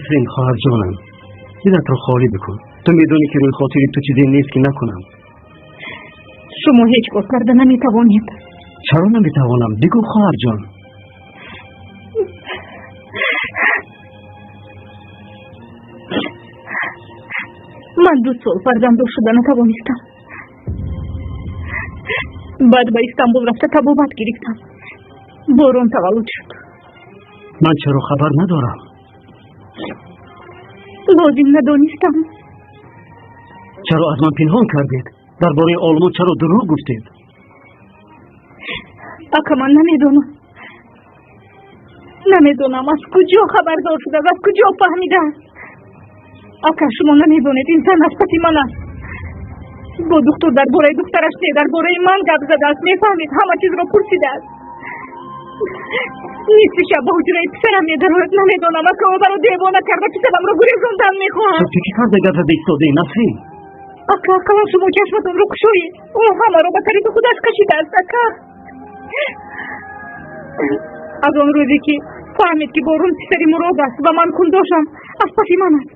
Насрин, хоҳарҷонам, дилатро холӣ бикун. Ту медонӣ, ки рӯи хотири ту чизе нест, ки накунам. Шумо ҳеҷ кор карда наметавонед. Чаро наметавонам? Бигӯ, хоҳарҷон. Ман 2 сол фарзанддор шуда натавонистам. Баъд ба Истанбул рафта табобат гирифтам. Борон таваллуд шуд. Ман чаро хабар надорам? Лозим надонистам. Чаро аз ман пинҳон кардед? Дар бораи олмон чаро дурӯғ гуфтед? Ака, ман намедонам. Намедонам аз куҷо хабардор шудааст, аз куҷо фаҳмидааст. Ака, шумо намедонед, ин зан аз паси ман аст. Бо духтур дар бораи духтараш не, дар бораи ман гап задааст. Мефаҳмед, ҳама чизро пурсидааст. Нисфи шаб ба ҳуҷраи писарам медарояд. Намедонам, ака, ӯ маро девона карда, писарамро гурезондан мехоҳад. Ту фикр карда гап зада истодаӣ, Насрин? Ака, ақаллан шумо чашматонро кушоед. Ӯ ҳамаро ба тарафи худаш кашидааст, ака. Аз он рӯзе ки фаҳмид, ки Борун писари Мурод аст ва ман кундошам, аз паси ман аст.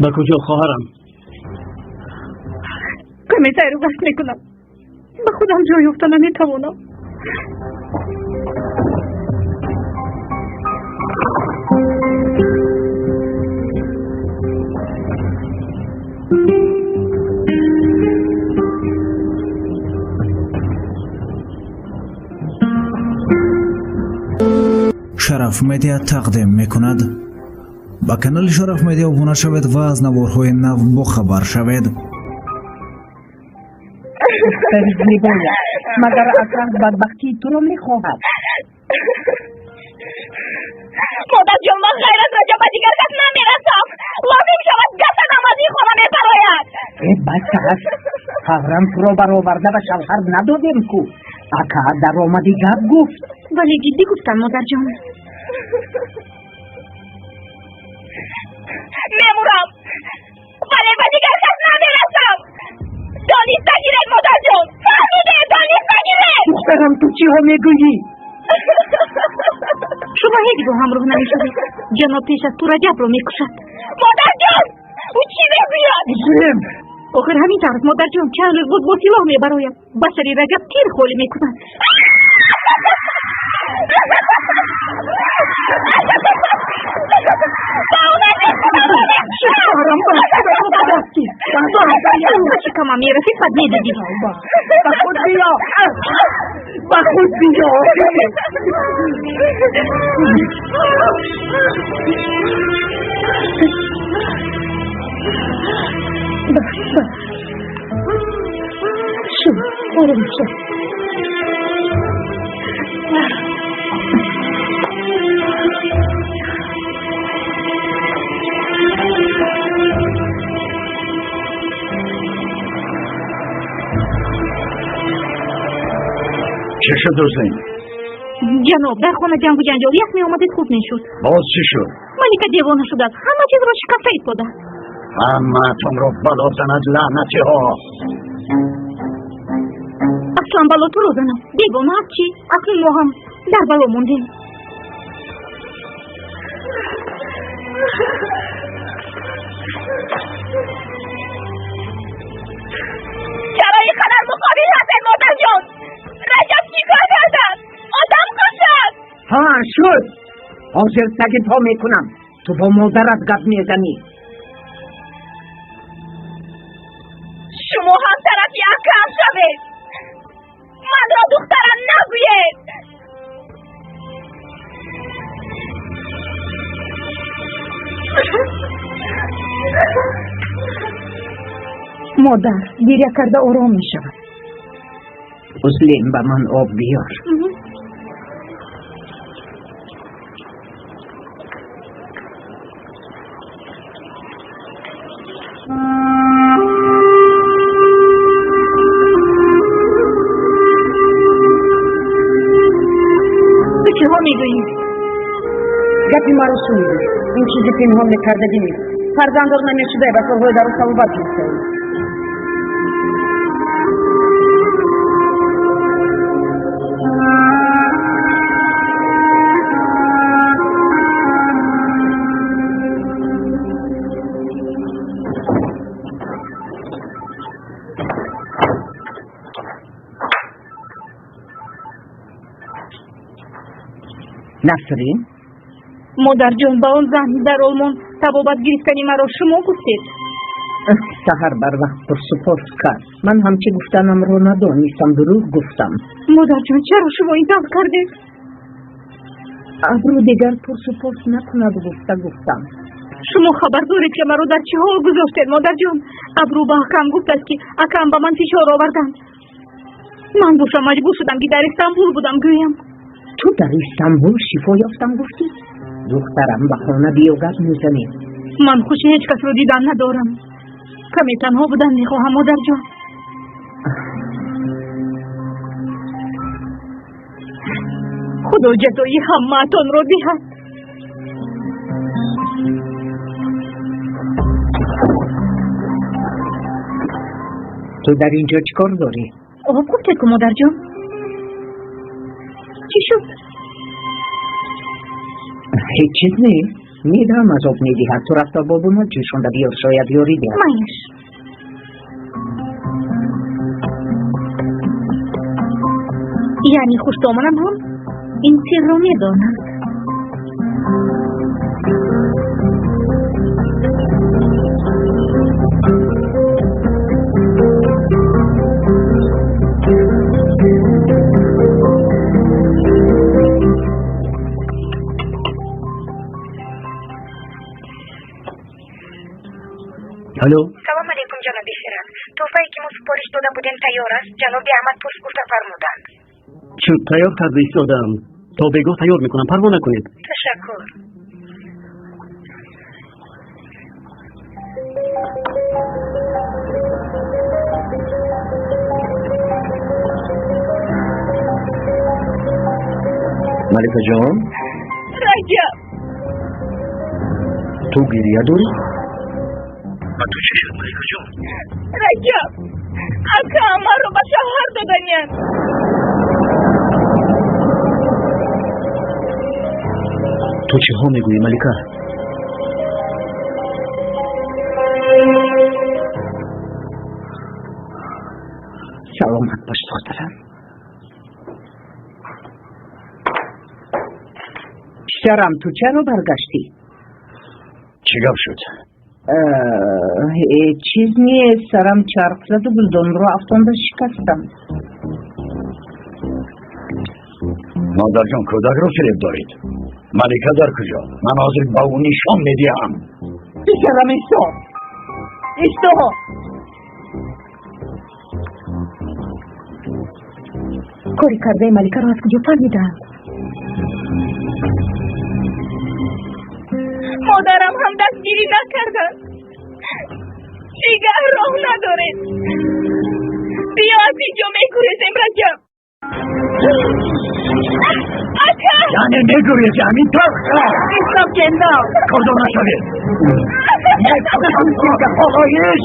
Ба куҷо, хоҳарам? Каме сайру гашт мекунам. Ба худам ҷой ёфта наметавонам. Шараф Медиа тақдим мекунад. Ба канали Шараф Медиа обуна шавед ва аз наворҳои нав бохабар шавед. Духтари зебоя, магар акрам бадбахтии туро мехоҳад? Модарҷон, ман ғайр аз Раҷаб ба дигар кас намерасам. Лозим шавад гасадам аз ин хона мепарояд. Э, бас аст. Фавран туро бароварда ба шавҳар надодем ку. Ака даромади гап гуфт. Вале ҷиддӣ гуфтам, модарҷон. Мемурам, вале ба дигар кас намерасам. Дониста гиред, модарҷон. Фаҳмидед, дониста гиред. Духтарам, ту чиҳо мегӯӣ? Шумо ҳеҷ гоҳ ҳамроҳ намешавед. Ҷаноб пеш аз ту Раҷабро мекушад. Модарҷон, ӯ чӣ мегӯяд? Зем. Охир ҳамин тавр, модарҷон, чанд рӯз буд бо силоҳ мебарояд. Ба сари Раҷаб тир холӣ мекунад. Шикамам мерасид, баъд медидӣ. Ба худ биё, ба худ биё. Бас, бас. Шуд, ором шуд. Чӣ шуд, Ҳусейн? Ҷаноб, дар хона ҷангу ҷанҷол ях меомадед, хуб мешуд. Боз чӣ шуд? Малика девона шудааст, ҳама чизро шикаста истодааст. Ҳамаатонро бало занад, лаънатиҳо. Аслан бало туро занад. Девона аст чӣ? Акнун мо ҳам дар бало мондем. Чаро ин қадар муқобил ҳастед, модарҷон? Раҷаб чӣ кор кардааст? Одам кушад! Ҳа, шуд. Ҳозир таги по мекунам. Ту бо модарат гап мезанӣ. Шумо ҳам тарафи акам шавед. Манро духтарам нагӯед. Модар гиря карда ором мешавад. Муслим, ба ман об биёр. Ту чиҳо мегӯӣ? Гапи маро шунидӣ. Ин чизи пинҳон мекардагӣ нест. Фарзанддор намешудай, ба корҳои дарун табобат гирифтаӣ. Насрин? Модарҷон, ба он зан дар Олмон табобат гирифтани маро шумо гуфтед. Саҳар барвақт пурсупорс кард. Ман ҳам чӣ гуфтанамро надонистам, дурӯғ гуфтам. Модарҷон, чаро шумо ин тавр кардед? Абрӯ дигар пурсупорс накунад гуфта гуфтам. Шумо хабар доред, ки маро дар чӣ ҳол гузоштед, модарҷон? Абрӯ ба акам гуфтааст, ки акам ба ман фишор оварданд. Ман бошам маҷбур шудам, ки дар Истанбул будам гӯям. Ту дар Истанбул шифо ёфтам гуфтӣ? Духтарам, ба хона биё, гап мезанем. Ман хуши ҳеҷ касро дидан надорам. Каме танҳо будан мехоҳам, модарҷон. Худо ҷазои ҳамаатонро диҳад. Ту дар ин ҷо чӣ кор дорӣ? Об гуфтед ку, модарҷон. Чӣ шуд? Ҳеҷ чиз не. Медаҳам азоб медиҳад. Ту рафта бобуна ҷӯшонда биёр, шояд ёрӣ диҳад. Майлаш. Яъне хуштоманам ҳам ин сирро медонанд. Алло. Салом алейкум, ҷаноби Фират. Тӯҳфае ки мо супориш дода будем тайёр аст. Ҷаноби Аҳмад пурс гуфта фармуданд. Чун тайёр карда истодаам. То бегоҳ тайёр мекунам, парво накунед. Ташаккур. Малика ҷон? Раҷаб! Ту гирия дорӣ? Ба ту чӣ шуд, Малика ҷон? Раҷаб! Ака маро ба шавҳар доданианд. Ту чиҳо мегӯӣ, Малика? Саломат бош, духтарам. Писарам, ту чаро баргаштӣ? Чӣ гап шуд? Ҳеҷ чиз нест. Сарам чарх заду гулдонро афтонда шикастам. Модарҷон, кӯдакро фиреб доред. Малика дар куҷо? Ман ҳозир ба ӯ нишон медиҳам. Писарам, исто, исто. Кори кардаи Маликаро аз куҷо фаҳмидаанд? Модарам ҳам дастгирӣ накарданд. Дигар роҳ надорем. Биё аз ин ҷо мегурезем, Раҷаб. Ака! Яъне мегурезӣ ҳамин тавр? Исто, кендал. Кордор нашавед. Олоиш!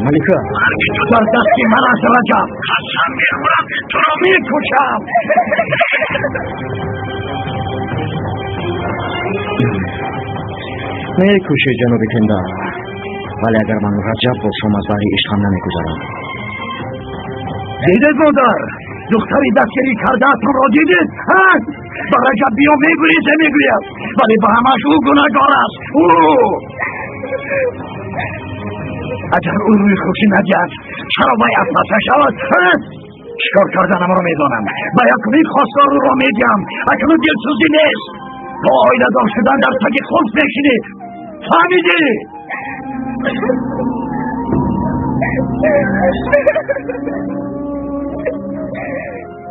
Малика! Марги ту дар дасти ман аст, Раҷаб. Қасам мехӯрам, туро мекушам. Мекушӣ, ҷаноби Кендал. Вале агар ман Раҷаб бошам, аз баҳри ишқам намегузарам. Дидед, модар? Духтари дастгирӣ кардаатонро дидед? Ба Раҷаб биё мегурезем мегӯяд, вале ба ҳамаш ӯ гунаҳгор аст. Ӯ агар ӯ рӯи хушӣ надиҳад, чаро вай аз паса шавад? Чӣ кор карданамро медонам. Ба якумин хостгор ӯро медиҳам. Акнун дилсӯзӣ нест. Бо оиладор шудан дар таги қулф мешинӣ. Фаҳмидӣ?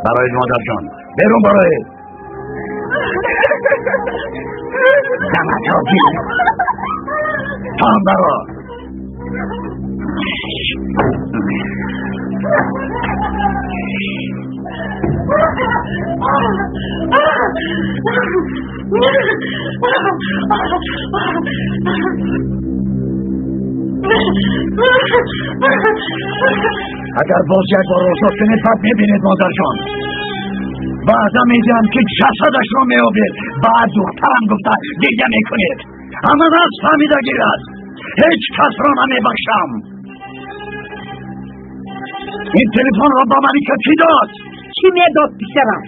Бароед, модарҷон, берун бароед. Даматро гир. Там баро. Агар боз як бор озод кунед, баъд мебинед, модарҷон. Ваъда медиҳам, ки ҷасадашро меёбед. Баъд духтарам гуфта гиря мекунед. Ҳама нас фаҳмида гирад. Ҳеҷ касро намебахшам. Ин телефонро ба Малика кӣ дод? Чӣ медод, писарам?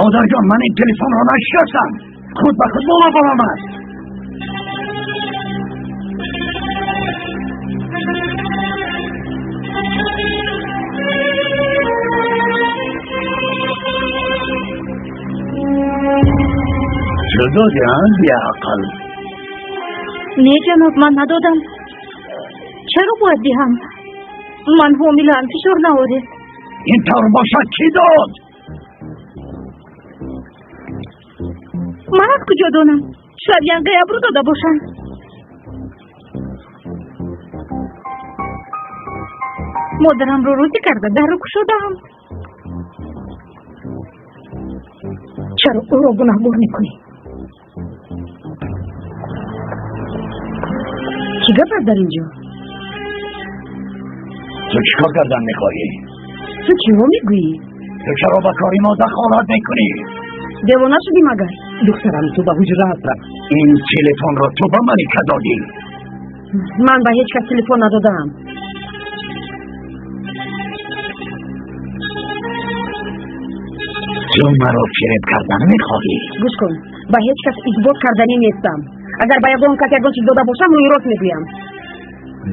Модарҷон, ман ин телефонро нашикастам. Худ ба худ боло баромад. Чӣ додӣ, а, беақл? Не, ҷаноб, ман надодам. Чаро бояд диҳам? Ман ҳомилаам, фишор наоред. Ин тавр бошад, кӣ дод? Ман аз куҷо донам? Шояд янгаи абрӯ дода бошанд. Модарамро розӣ карда дарро кушодаам. Чаро ӯро гунаҳгор мекунӣ? Чӣ гап аст дар ин ҷо? Ту чӣ кор кардан мехоҳӣ? Ту чиҳо мегӯӣ? Ту чаро ба кори мо дахолат мекунӣ? Девона шудӣ магар? Духтарам, ту ба ҳуҷраат рафт. Ин телефонро ту ба Малика додӣ. Ман ба ҳеҷ кас телефон надодаам. Ту маро фиреб кардан мехоҳӣ? Гӯш кун, ба ҳеҷ кас исбот карданӣ нестам. Агар ба ягон кас ягон чиз дода бошам, рӯи рост мегӯям.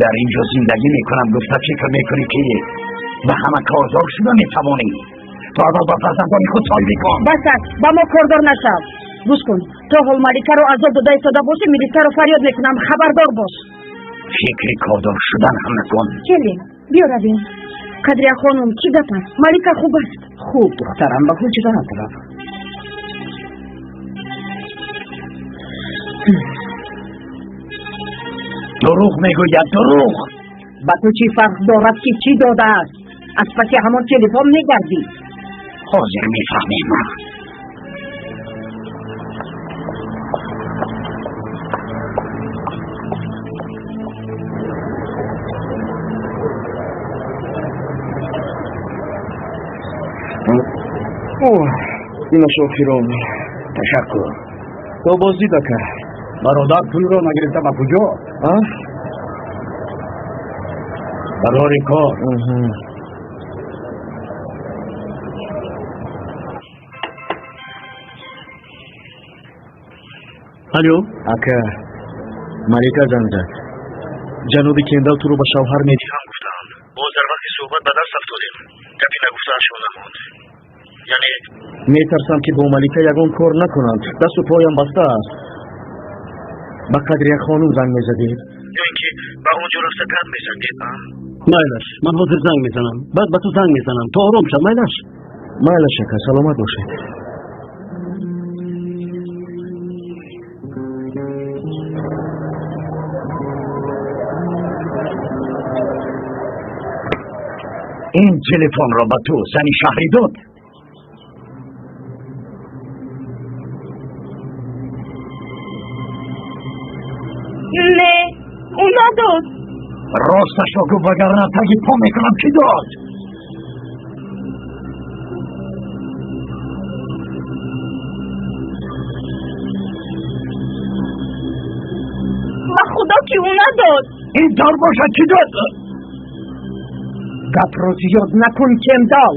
Дар ин ҷо зиндагӣ мекунам гуфта фикр мекунӣ, ки ба ҳама кордор шуда метавонӣ. Ту аввал ба фарзандони худ соҳибӣ кун. Бас аст, ба мо кордор нашав. Гӯш кун, то ҳол Маликаро азоб дода истода бошӣ, милисаро фарёд мекунам. Хабардор бош. Фикри кордор шудан ҳам накун. Келин, биё равем. Қадрия хонум, чӣ гап аст? Малика хуб аст? Хуб, духтарам, ба ҳуҷраат рав. Дурӯғ мегӯяд, дурӯғ. Ба ту чӣ фарқ дорад, ки чӣ додааст? Аз паси ҳамон телефон мегардӣ. Ҳозир мефаҳмем. Инаш охирон. Ташаккур. То боздид, ака. Бародар, пулро нагирифта ба куҷо? Барори кор. Алло, ака, Малика занг зад. Ҷаноби Кендал туро ба шавҳар медиҳам гуфтаанд. Боз дар вақти суҳбат ба даст афтодем. Гапи нагуфтаашон намонд. Яъне метарсам, ки бо Малика ягон кор накунанд. Дасту поям баста аст. Ба Қадрия хонум занг мезадед ё ин ки ба он ҷо рафта гап мезадед? Майлаш, ман ҳозир занг мезанам. Баъд ба ту занг мезанам. То ором шав, майлаш. Майлаш, ака, саломат бошед. Ин телефонро ба ту зани шаҳрӣ дод? Не, ӯ надод. Росташро гӯ, вагарна таги по мекунам. Кӣ дод? Ба худо, ки ӯ надод. Ин тавр бошад, кӣ дод? Гапро зиёд накун, Кендал.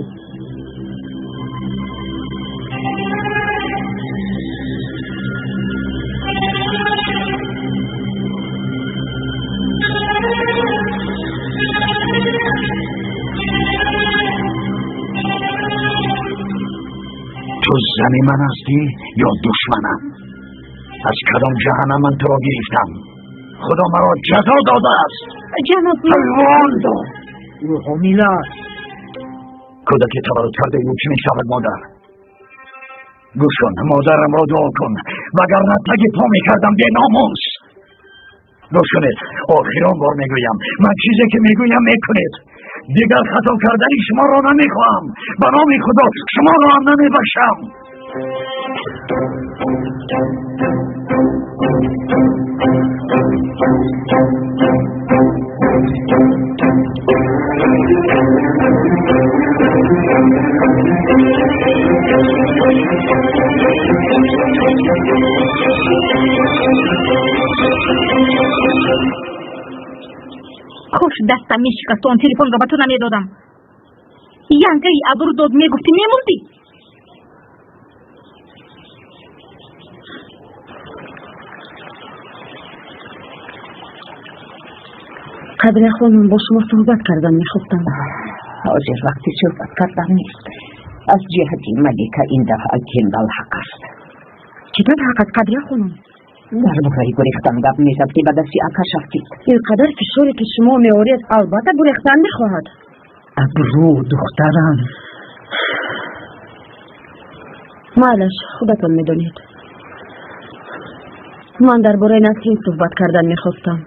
Ту зани ман ҳастӣ ё душманам? Аз кадом ҷаҳаннам ман туро гирифтам? Худо маро ҷазо додааст. Ҷаноб, ҳайвон! Ӯ ҳомила аст. Кӯдаке таваллуд кардаи ӯ чӣ мешавад, модар? Гӯш кун, модарамро дуо кун, вагарна таги по мекардам, беномус. Гӯш кунед, охирон бор мегӯям, ман чизе ки мегӯям мекунед. Дигар хато кардани шуморо намехоҳам. Ба номи худо, шуморо ҳам намебахшам. Кош дастам мешикаст, он телефонро ба ту намедодам. Янгаи абрӯ дод мегуфтӣ, мемурдӣ. Қадрия хонум, бо шумо суҳбат кардан мехостам. Ҳозир вақти суҳбат кардан нест. Аз ҷиҳати Малика ин дафъа Кендал ҳақ аст. Чӣ тавр ҳақ аст, Қадрия хонум? Дар бораи гурехтан гап мезад, ки ба дасти акаш афтид. Ин қадар фишоре, ки шумо меоред, албатта гурехтан мехоҳад. Абрӯ, духтарам. Майлаш, худатон медонед. Ман дар бораи Насрин суҳбат кардан мехостам.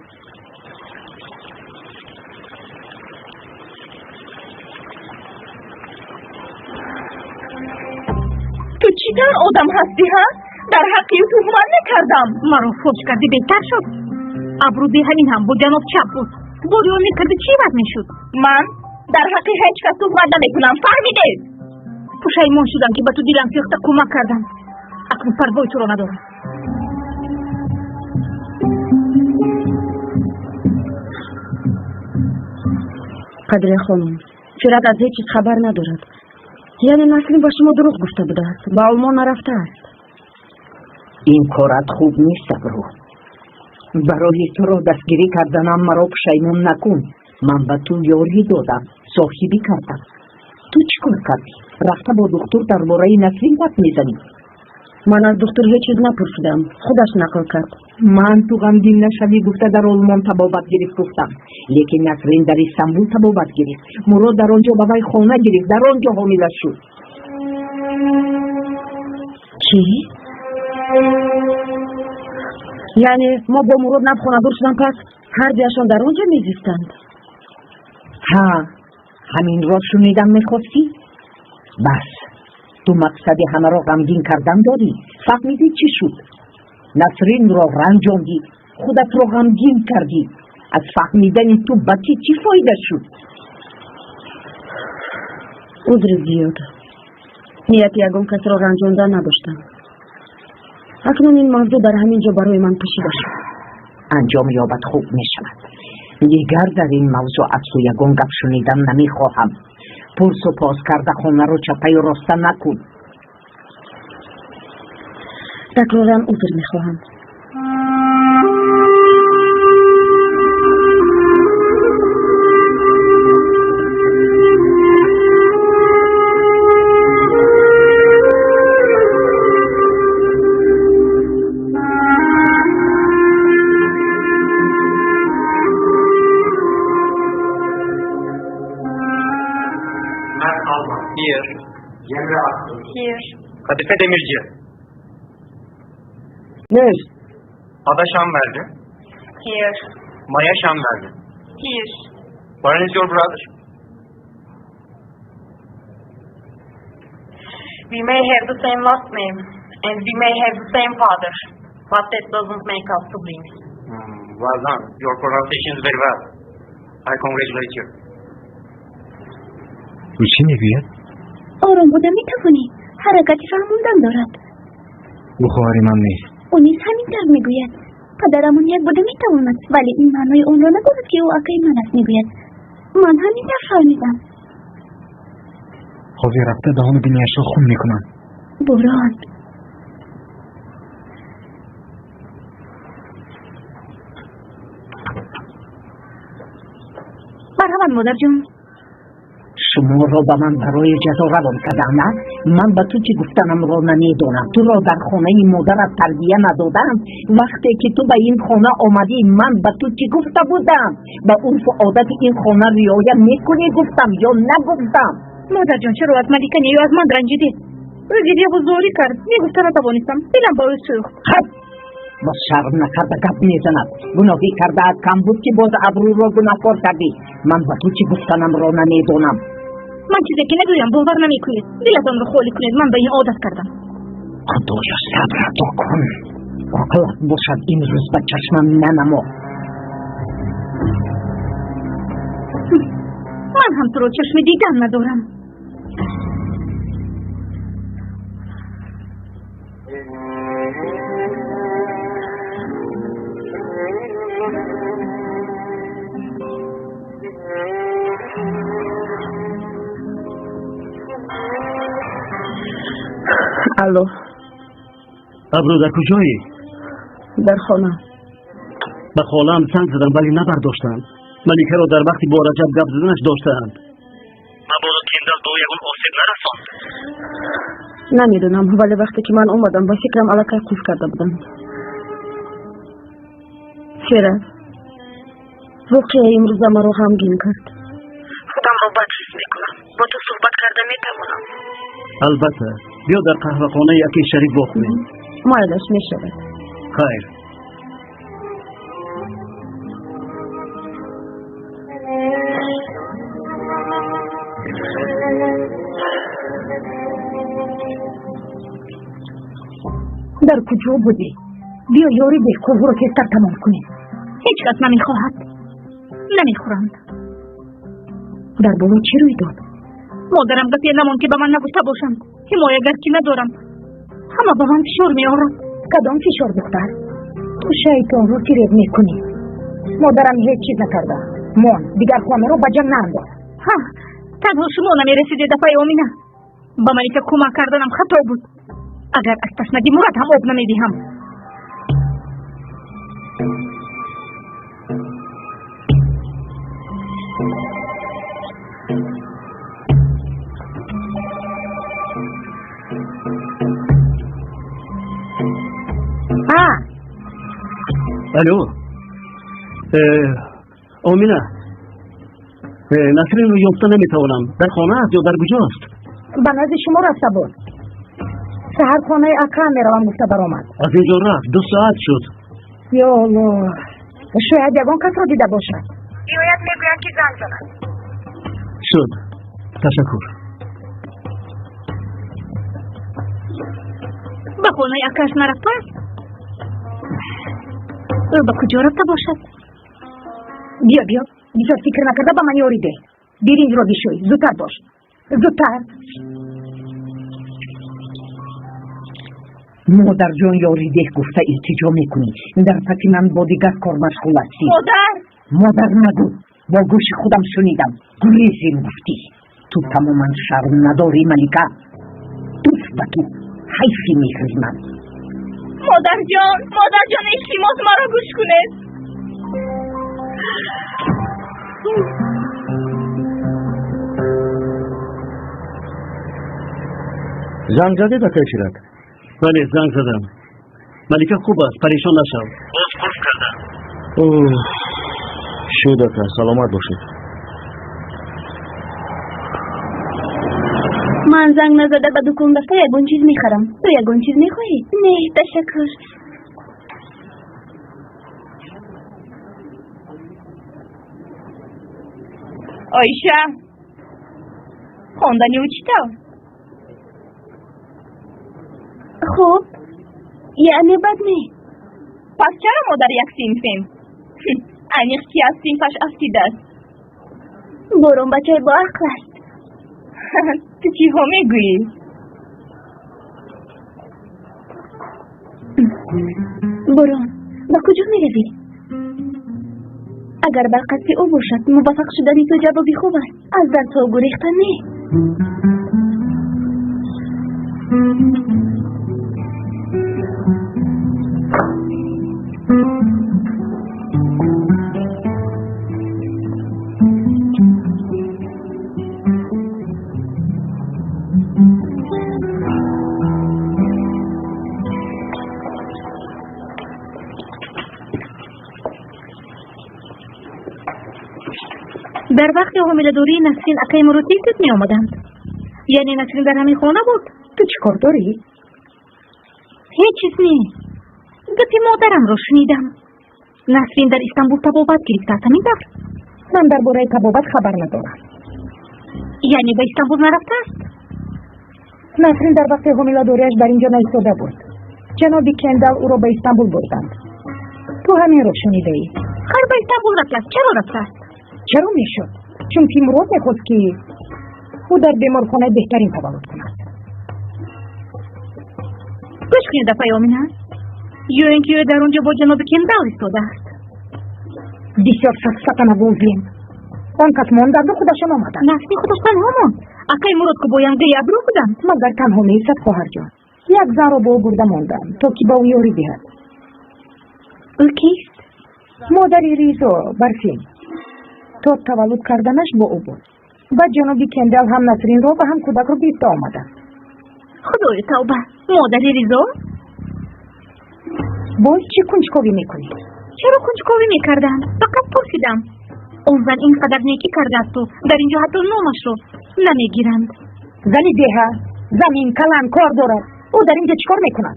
Ту чӣ тавр одам ҳастӣ, ҳа? Дар ҳаққи ӯ туҳмат мекардам. Маро фош кардӣ, беҳтар шуд. Абрӯ ҳамин ҳам бо ҷаноб чап буд. Бори ӯ мекардӣ, чӣ ваз мешуд? Ман дар ҳаққи ҳеҷ кас туҳмат намекунам, фаҳмидед? Пушаймон шудам, ки ба ту дилам сӯхта кӯмак кардам. Акнун парвои туро надорам. Қадрия хонум, Фират аз ҳеҷ чиз хабар надорад. Яъне Насрин ба шумо дурӯғ гуфта будааст, ба Олмон нарафтааст. Ин корат хуб нест, Абрӯ. Барои туро дастгирӣ карданам маро пушаймон накун. Ман ба ту ёрӣ додам, соҳибӣ кардам. Ту чӣ кор кардӣ? Рафта бо духтур дар бораи Насрин гап мезанӣ. Ман аз духтур ҳеҷ чиз напурсидам, худаш нақл кард. Ман ту ғамгин нашавӣ гуфта дар Олмон табобат гирифт гуфтам. Лекин Насрин дар Истанбул табобат гирифт. Мурод дар он ҷо ба вай хона гирифт, дар он ҷо ҳомила шуд. Чӣ? Яъне мо бо Мурод нав хонадор шудан пас ҳар дуяшон дар он ҷо мезистанд? Ҳа, ҳаминро шунидан мехостӣ? Бас, ту мақсади ҳамаро ғамгин кардан дорӣ. Фаҳмидӣ чӣ шуд? Насринро ранҷондӣ, худатро ғамгин кардӣ. Аз фаҳмидани ту ба кӣ чӣ фоида шуд? Узри зиёд. Нияти ягон касро ранҷондан надоштам. Акнун ин мавзӯъ дар ҳамин ҷо барои ман пӯшида шуд. Анҷом ёбад хуб мешавад. Дигар дар ин мавзӯъ аз ту ягон гап шунидан намехоҳам. Пурсу пос карда хонаро чапаю роста накун. Такроран узр мехоҳам. Here. Cemre Aksoy. Here. Kadife Demirci. Nurse. Ada Şanverdi. Here. Maya Şanverdi. Here. Baran is your brother. We may have the same last name and we may have the same father, but that doesn't make us siblings. Well done. Your pronunciation is very well. I congratulate you. او چی میگوید؟ آرام بوده میتوانی. حرکتی فهموندن دارد. او خواهر من نیست. او نیز همین طور میگوید. پدرمان یک بوده میتواند، ولی این معنای آن را ندارد که او اکای من است میگوید. من همین طور فهمیدم. حاضر رفته دهان و بینیش را خون میکنم. بوران. مرحبا مادر جان. Шуморо ба ман барои ҷазо равон кардам, на? Ман ба ту чӣ гуфтанамро намедонам. Туро дар хонаи модарат тарбия надодам. Вақте ки ту ба ин хона омадӣ, ман ба ту чӣ гуфта будам? Ба урфу одати ин хона риоя мекунӣ гуфтам ё нагуфтам? Модарҷон, чаро аз Малика не ё аз ман ранҷидед? Ӯ гиряву зорӣ кард. Мегуфта натавонистам. Дилам ба ӯ сӯхт. Хаб! Боз шарм накарда гап мезанад. Гуноҳӣ кардаат кам буд, ки боз Абрӯро гунаҳкор кардӣ. Ман ба ту чӣ гуфтанамро намедонам. Ман чизе ки нагӯям бовар намекунед. Дилатонро холӣ кунед, ман ба ин одат кардам. Худоё, сабр ато кун. Оқилат бошад, имрӯз ба чашмам нанамо. Ман ҳам туро чашми дидан надорам. Алло. Абрӯ, дар куҷоӣ? Дар хона. Ба холаам занг задам, вале набардоштанд. Маликаро дар вақти бо Раҷаб гап заданаш доштаанд. Мабодо Кендал ба ӯ ягон осеб нарасонд. Намедонам, вале вақте ки ман омадам, ба фикрам аллакай қулф карда буданд. Ферат, воқеаи имрӯза маро ғамгин кард. Худамро бад ҳис мекунам. Бо ту суҳбат карда метавонам? Албатта, биё дар қаҳвахонаи акаи Шариф вохӯрем. Майлаш, мешавад. Хайр. Дар куҷо будӣ? Биё ёри деҳ, корҳоро тезтар тамом кунем. Ҳеҷ кас намехоҳад. Намехӯранд. Дар боло чӣ рӯй дод? Модарам гапе намонд, ки ба ман нагуфта бошанд. Ҳимоягар ки надорам. Ҳама ба ман фишор меорад. Кадом фишор, духтар? Ту шайтонро фиреб мекунӣ. Модарам ҳеҷ чиз накарда. Мон, дигар хонаро ба ҷанг наандоз. Ҳа, танҳо шумо намерасидед, апаи Омина. Ба Малика кӯмак карданам хато буд. Агар аз ташнагӣ мурад ҳам об намедиҳам. Алло. Омина. Насринро ёфта наметавонам. Дар хона аст ё дар куҷост? Ба назди шумо рафта буд. Саҳар хонаи акам меравам гуфта баромад. Аз инҷо рафт, 2 соат шуд. Ё Аллоҳ, шояд ягон касро дида бошад. Биёяд, мегӯянд ки занг занад. Шуд. Ташаккур. Ба хонаи акаш нарафтааст? Ӯ ба куҷо рафта бошад? Биё, биё, бисёр фикр накарда ба ман ёрӣ деҳ. Биринҷро бишӯй, зудтар бош. Зудтар. Модарҷон, ёридеҳ гуфта илтиҷо мекунӣ. Дар паси ман бо дигар кор машғул ҳастӣ. Модар! Модар нагӯ, бо гӯши худам шунидам. Гурезем гуфтӣ. Ту тамоман шарм надорӣ, Малика. Туф ба ту, ҳайфи меҳри ман. Модарҷон, модарҷон, илтимос маро гӯш кунед. Занг задед, акаи Ширак? Бале, занг задам. Малика хуб аст, парешон нашав. Боз қулф кардам. Шуд, ака, саломат бошед. Ман занг назада ба дукон рафта ягон чиз мехарам. Ту ягон чиз мехоҳӣ? Не, ташаккур. Оиша, хондани ӯ чӣ тавр? Хуб, яъне бад не. Пас чаро мо дар як синфем? Аниқ ки аз синфаш афтидааст. Борон бачаи боақл аст. Ту чиҳо мегӯӣ? Борон, ба куҷо меравӣ? Агар бар қасди ӯ бошад, муваффақ шудани ту ҷавоби хуб аст. Аз дарсҳо гурехта не. Дар вақти ҳомиладории Насрин акаи Мурод тез меомаданд. Яъне Насрин дар ҳамин хона буд? Ту чӣ кор дорӣ? Ҳеҷ чиз не. Гапи модарамро шунидам. Насрин дар Истанбул табобат гирифтааст, ҳамин тавр? Ман дар бораи табобат хабар надорам. Яъне ба Истанбул нарафтааст? Насрин дар вақти ҳомиладориаш дар инҷо наистода буд. Ҷаноби Кендал ӯро ба Истанбул бурданд. Ту ҳаминро шунидаӣ. Хайр, ба Истанбул рафтааст. Чаро рафтааст? Чаро мешуд? Чунки Мурод мехост, ки ӯ дар беморхонаи беҳтарин таваллуд кунад. Гӯш кунед, апаи Омина. Ё ин ки ӯ дар он ҷо бо ҷаноби Кендал истодааст. Бисёр сафсата нагӯзем. Он кас монданду худашон омаданд. Насрин худаш танҳо монд. Акаи Мурод ку бо янгаи абрӯ буданд. Магар танҳо меистад, хоҳарҷон? Як занро бо ӯ бурда монданд, то ки ба ӯ ёрӣ диҳад. Ӯ кист? Модари Ризо, Барфин. То таваллуд карданаш бо ӯ буд. Баъд ҷаноби Кендал ҳам Насринро ва ҳам кӯдакро гирифта омаданд. Худои тавба, модари Ризо? Боз чӣ кунҷковӣ мекунӣ? Чаро кунҷковӣ мекардам? Фақат пурсидам. Он зан ин қадар некӣ кардаасту дар инҷо ҳатто номашро намегиранд. Зани деҳа, замин, калан, кор дорад. Ӯ дар инҷо чӣ кор мекунад?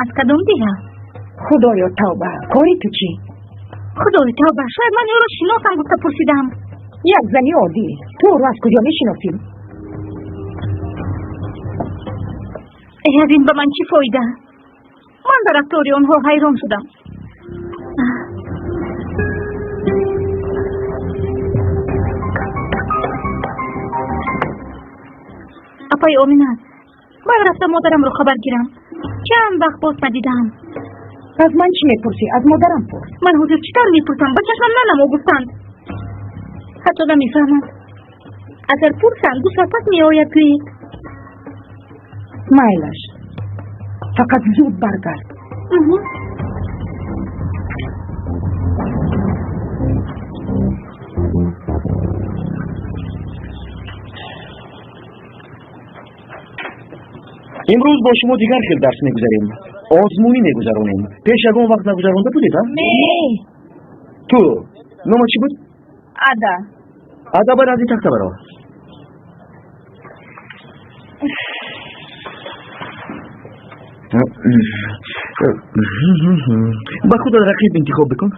Аз кадом деҳа? Худоё тавба, кори ту чӣ? Худои тавба, шояд ман ӯро шиносам гуфта пурсидам. Як зани оддӣ. Ту ӯро аз куҷо мешиносӣ? Э, аз ин ба ман чӣ фоида? Ман ба рафтори онҳо ҳайрон шудам. Апаи Омина, бояд рафта модарамро хабар гирам. Чанд вақт боз надидаам. Аз ман чӣ мепурсӣ? Аз модарам пурс. Ман ҳозир чӣ тавр мепурсам? Ба чашмам нанамо гуфтанд. Ҳатто намефаҳманд. Агар пурсанд, ду соат пас меояд гӯед. Майлаш, фақат зуд баргард. Имрӯз бо шумо дигар хел дарс мегузарем. Озмунӣ мегузаронем. Пеш ягон вақт нагузаронда будед, а? Не. Ту номат чӣ буд? Ада. Ада, ба назди тахта баро. Ба худат рақиб интихоб бикун.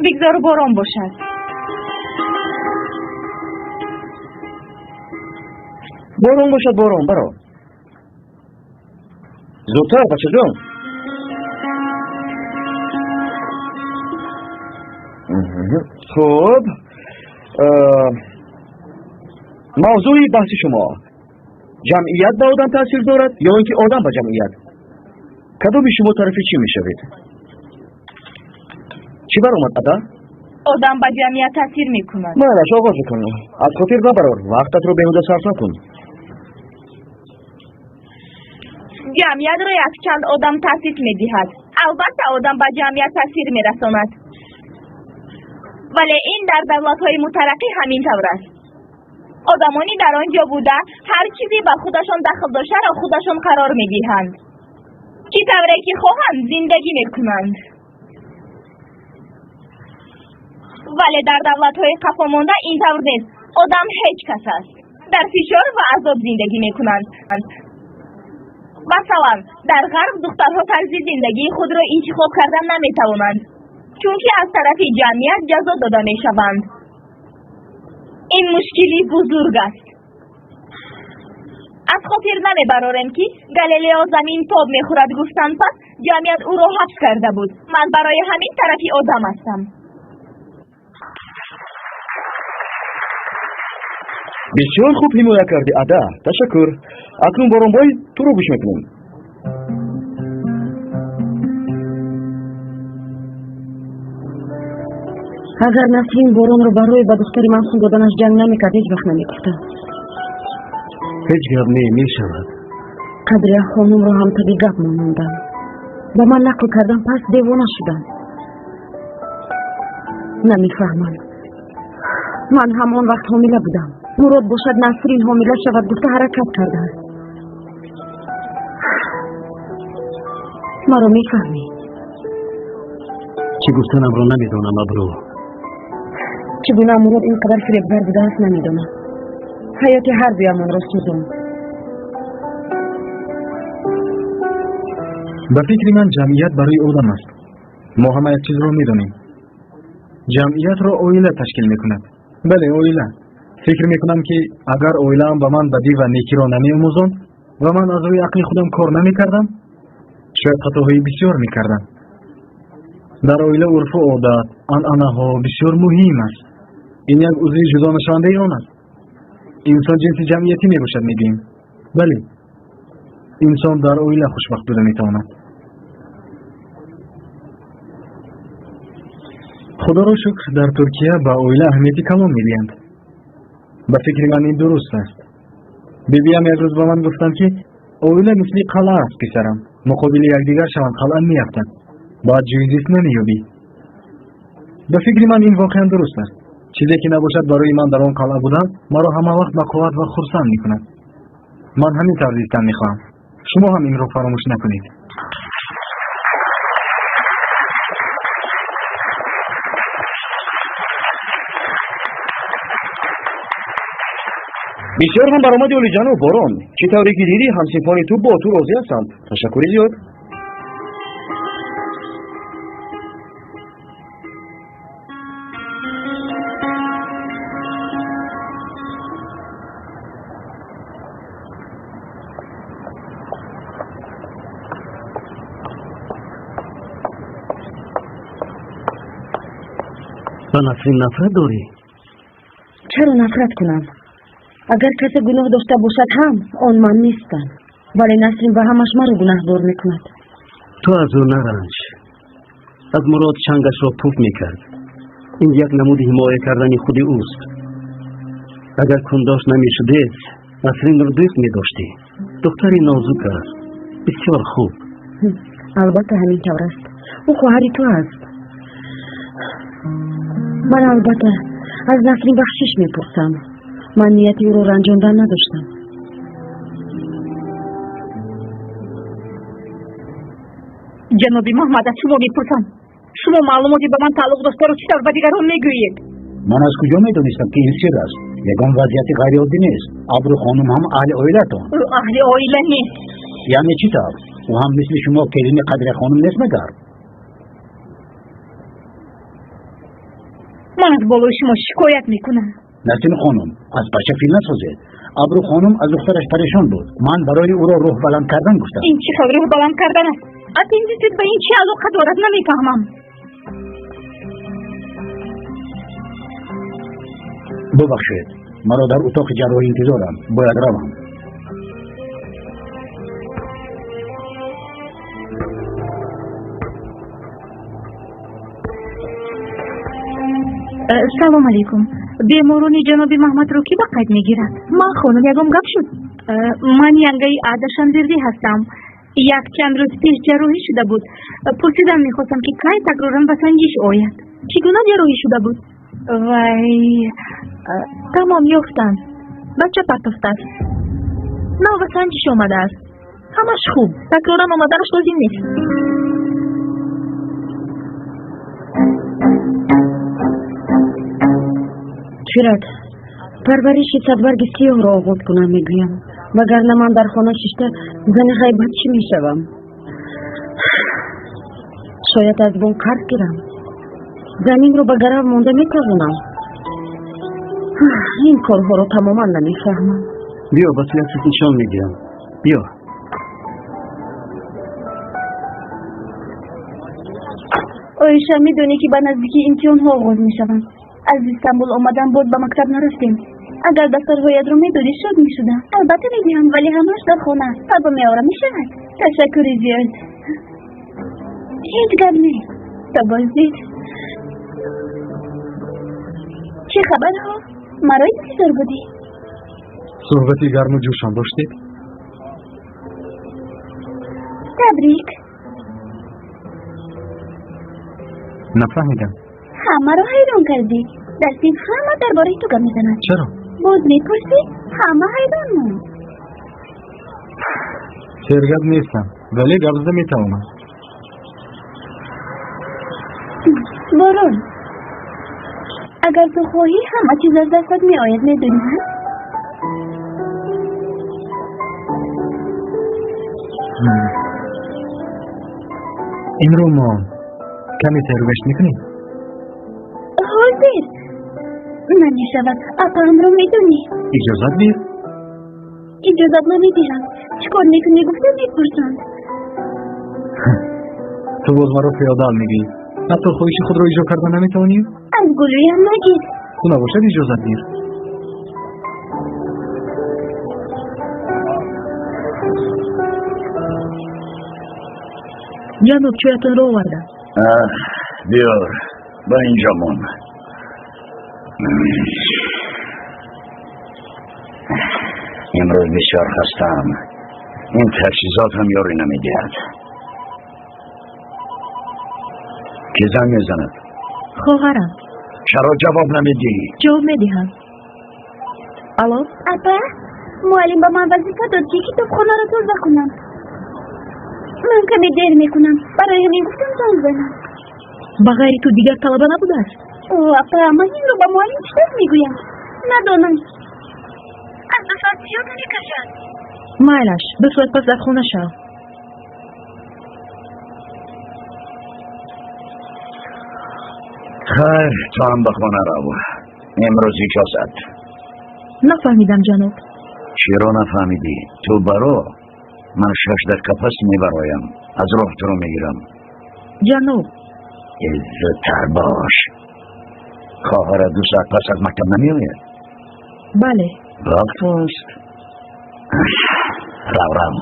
Бигзор борон бошад. Борон бошад, борон, баро. Зудтар, бачаҷон. Хуб, мавзӯи баҳси шумо ҷамъият ба одам таъсир дорад ё ин ки одам ба ҷамъият? Кадоми шумо тарафи чӣ мешавед? Чӣ баромад, ада? Одам ба ҷамъият таъсир мекунад. Майлаш, оғоз бикун. Аз хотир набарор, вақтатро беҳуда сарф накун. Ҷамъиятро якчанд одам таъсис медиҳад. Албатта, одам ба ҷамъият таъсир мерасонад. Вале ин дар давлатҳои мутараққӣ ҳамин тавр аст. Одамони дар он ҷо буда ҳар чизе ба худашон дахл доштаро худашон қарор медиҳанд. Чӣ тавре ки хоҳанд зиндагӣ мекунанд. Вале дар давлатҳои қафомонда ин тавр нест. Одам ҳеҷ кас аст. Дар фишор ва азоб зиндагӣ мекунанд. Масалан, дар ғарб духтарҳо тарзи зиндагии худро интихоб кардан наметавонанд, чунки аз тарафи ҷамъият ҷазо дода мешаванд. Ин мушкили бузург аст. Аз хотир намебарорем, ки Галилео замин тоб мехӯрад гуфтан пас ҷамъият ӯро ҳабс карда буд. Ман барои ҳамин тарафи одам ҳастам. Бисёр хуб ҳимоя кардӣ, ада. Ташаккур. Акнун Боронбой, туро гӯш мекунем. Агар Насрин боронро барои ба духтари ман хун доданаш ҷанг намекард, ҳеҷ вақт намекуфтам. Ҳеҷ гап не, мешавад. Қадрия хонумро ҳам таби гап монондам. Ба ман нақл кардан пас девона шудам. Намефаҳмам. Ман ҳам он вақт ҳомила будам. Мурод бошад Насрин ҳомила шавад гуфта ҳаракат кардааст. Маро мефаҳмӣ? Чӣ гуфтанамро намедонам, Абру. Чӣ гуна Мурод ин қадар фиребгар будааст намедонам. Ҳаёти ҳар дуямонро сӯзонд. Ба фикри ман ҷамъият барои одам аст. Мо ҳама як чизро медонем. Ҷамъиятро оила ташкил мекунад. Бале, оила. Фикр мекунам, ки агар оилаам ба ман бадӣ ва некиро намеомӯзонд ва ман аз рӯи ақли худам кор намекардам, шояд хатоҳои бисёр мекардам. Дар оила урфу одат, анъанаҳо бисёр муҳим аст. Ин як узви ҷудонашавандаи он аст. Инсон ҷинси ҷамъиятӣ мебошад, мегӯем. Бале, инсон дар оила хушбахт буда метавонад. Худоро шукр, дар Туркия ба оила аҳамияти калон медиҳанд. Ба фикри ман ин дуруст аст. Бибиям як рӯз ба ман гуфтанд, ки оила мисли қалъа аст, писарам. Муқобили якдигар шаванд, қалъа меафтад. Баъд ҷои зист намеёбӣ. Ба фикри ман ин воқеан дуруст аст. Чизе ки набошад барои ман дар он қалъа будан маро ҳама вақт ба қувват ва хурсанд мекунад. Ман ҳамин тавр зистан мехоҳам. Шумо ҳам инро фаромӯш накунед. Бисёр ҳам баромади олиҷаноб, Борон. Чӣ тавре ки дидӣ, ҳамсинфони ту бо ту розӣ ҳастанд. Ташаккури зиёд. Ба Насрин нафрат дорӣ? Чаро нафрат кунам? Агар касе гуноҳ дошта бошад ҳам, он ман нестам. Вале Насрин ба ҳамаш маро гунаҳдор мекунад. Ту аз ӯ наранҷ. Аз Мурод чангашро пуф мекард. Ин як намуди ҳимоя кардани худи ӯст. Агар кундош намешудед, Насринро дӯст медоштӣ. Духтари нозук аст, бисёр хуб. Албатта ҳамин тавр аст. Ӯ хоҳари ту аст. Ман албатта аз Насрин бахшиш мепурсам. Ман нияти ӯро ранҷондан надоштам. Ҷаноби Маҳмад, аз шумо мепурсам. Шумо маълумоти ба ман тааллуқ доштаро чӣ тавр ба дигарон мегӯед? Ман аз куҷо медонистам, ки ин сир аст? Ягон вазъияти ғайриоддӣ нест. Абру хонум ҳам аҳли оилатон. Ӯ аҳли оила нест. Яъне чӣ тавр? Ӯ ҳам мисли шумо келини Қадрия хонум нест магар? Ман аз болои шумо шикоят мекунам. Насрин хонум, аз бача фил насозед. Абру хонум аз духтараш парешон буд. Ман барои ӯро рӯҳбаланд кардан гуфтам. Ин чӣ хел рӯҳбаланд кардан аст? Аппендицит ба ин чӣ алоқа дорад, намефаҳмам. Бубахшед, маро дар утоқи ҷарроҳӣ интизорам. Бояд равам. Салом алейкум. Беморони ҷаноби Маҳмадро кӣ ба қайд мегирад? Ман хонум, ягон гап шуд? Ман янгаи Ада Шанвердӣ ҳастам. Якчанд рӯз пеш ҷарроҳӣ шуда буд. Пурсидан мехостам, ки кай такроран ба санҷиш ояд. Чӣ гуна ҷарроҳӣ шуда буд? Вай, тамом ёфтанд. Бача партофтааст. Нав ба санҷиш омадааст. Ҳамаш хуб. Такроран омаданаш лозим нест. Фират, парвариши садбарги сиёҳро оғоз кунам мегӯям. Вагарна ман дар хона шишта зани ғайбат чӣ мешавам? Шояд аз бонк қарз гирам. Заминро ба гарав монда метавонам. Ин корҳоро тамоман намефаҳмам. Биё, ба ту як чиз нишон медиҳам. Биё. Оиша, медонӣ ки ба наздикӣ имтиҳонҳо оғоз мешаванд. Аз Истанбул омадан боз ба мактаб нарафтем. Агар дафтарҳоятро медодӣ, шод мешудам. Албатта медиҳам, вале ҳамааш дар хона аст. Фардо меорам, мешавад? Ташаккури зиёд. Ҳеҷ гап нест. То боздид. Чӣ хабарҳо? Маро интизор будӣ? Суҳбати гарму ҷӯшон доштед? Табрик. Нафаҳмидам. Ҳамаро ҳайрон кардӣ. Дар синф ҳама дар бораи ту гап мезананд. Чаро? Боз мепурсӣ? Ҳама ҳайрон монд. Сергап нестам, вале гап зада метавонам. Борон, агар ту хоҳӣ, ҳама чиз аз дастат меояд, медонӣ? Инро мо каме тайёргашт мекунем? Ҳозир намешавад. Апаамро медонӣ? Иҷозат бир. Иҷозат намедиҳам. Чӣ кор мекунӣ гуфта мепурсанд. Ту боз маро феодал мегӯӣ. Ҳатто хоҳиши худро иҷро карда наметавонӣ? Аз гулӯям нагир. Ту набошад, иҷозат бир. Ҷаноб, чоятонро овардам. Биёр, ба инҷо мон. Имрӯз бисёр хастаам. Ин таҷҳизот ҳам ёрӣ намедиҳад. Ки занг мезанад? Хоҳарам. Чаро ҷавоб намедиҳӣ? Ҷавоб медиҳам. Алло? Апа, муаллим ба ман вазифа дод, ки китобхонаро тоза кунам. Ман каме дер мекунам. Барои ҳамин гуфтам занг занам. Ба ғайри ту дигар талаба набудааст? О, апа, ман инро ба муаллим чӣ тавр мегӯям? Надонам. Аз 2 соат зиёд намекашад. Майлаш, 2 соат пас дар хона шав. Хайр, ту ҳам ба хона рав. Имрӯз иҷозат. Нафаҳмидам, ҷаноб. Чиро нафаҳмидӣ? Ту баро, ман 6 дақиқа пас мебароям. Аз роҳ туро мегирам. Ҷаноб. Зудтар бош. Хоҳарат 2 соат пас аз мактаб намеояд? Бале. Вақт аст. Рав, рав.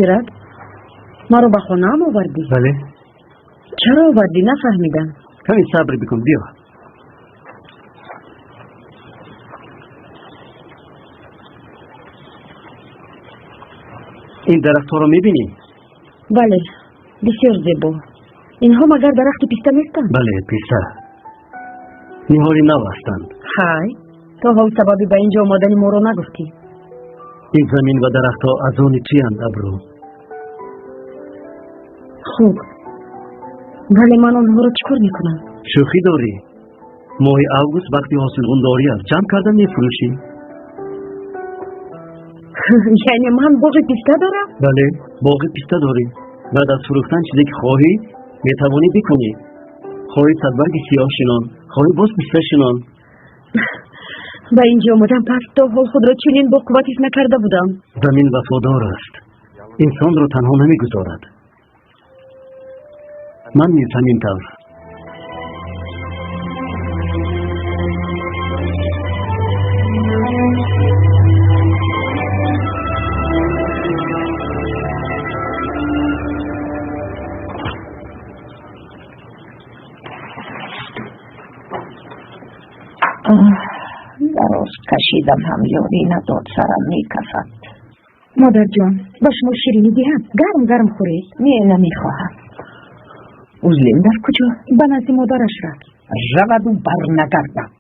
Фират, маро ба хонаам овардӣ? Бале. Чаро овардӣ? Нафаҳмидам. Каме сабр бикун, биё. Ин дарахтҳоро мебинӣ? Бале, бисёр зебо. Инҳо магар дарахти писта нестанд? Бале, писта. Ниҳоли нав ҳастанд. Хай, то ҳол сабаби ба ин ҷо омадани моро нагуфтӣ. Ин замин ва дарахтҳо аз они туянд, Абру. Хуб, вале ман онҳоро чӣ кор мекунам? Шӯхӣ дорӣ? Моҳи август вақти ҳосилғундорӣ аст. Ҷамъ карда мефурӯшӣ. Яъне ман боғи писта дорам? Бале, боғи писта дорӣ. Баъд аз фурӯхтан чизе ки хоҳӣ метавонӣ бикунӣ. Хоҳӣ садбарги сиёҳ шинон, хоҳӣ боз писта шинон. Ба ин ҷо омадам пас то ҳол худро чунин бо қувват ҳис накарда будам. Замин вафодор аст. Инсонро танҳо намегузорад. Ман низ ҳамин тавр. Дароз кашидам ҳам ёрӣ надод, сарам мекафад. Модарҷон, ба шумо ширинӣ диҳам? Гарм гарм хӯред. Не, намехоҳам. Узлим дар куҷо? Ба назди модараш рафт. Раваду барнагардад.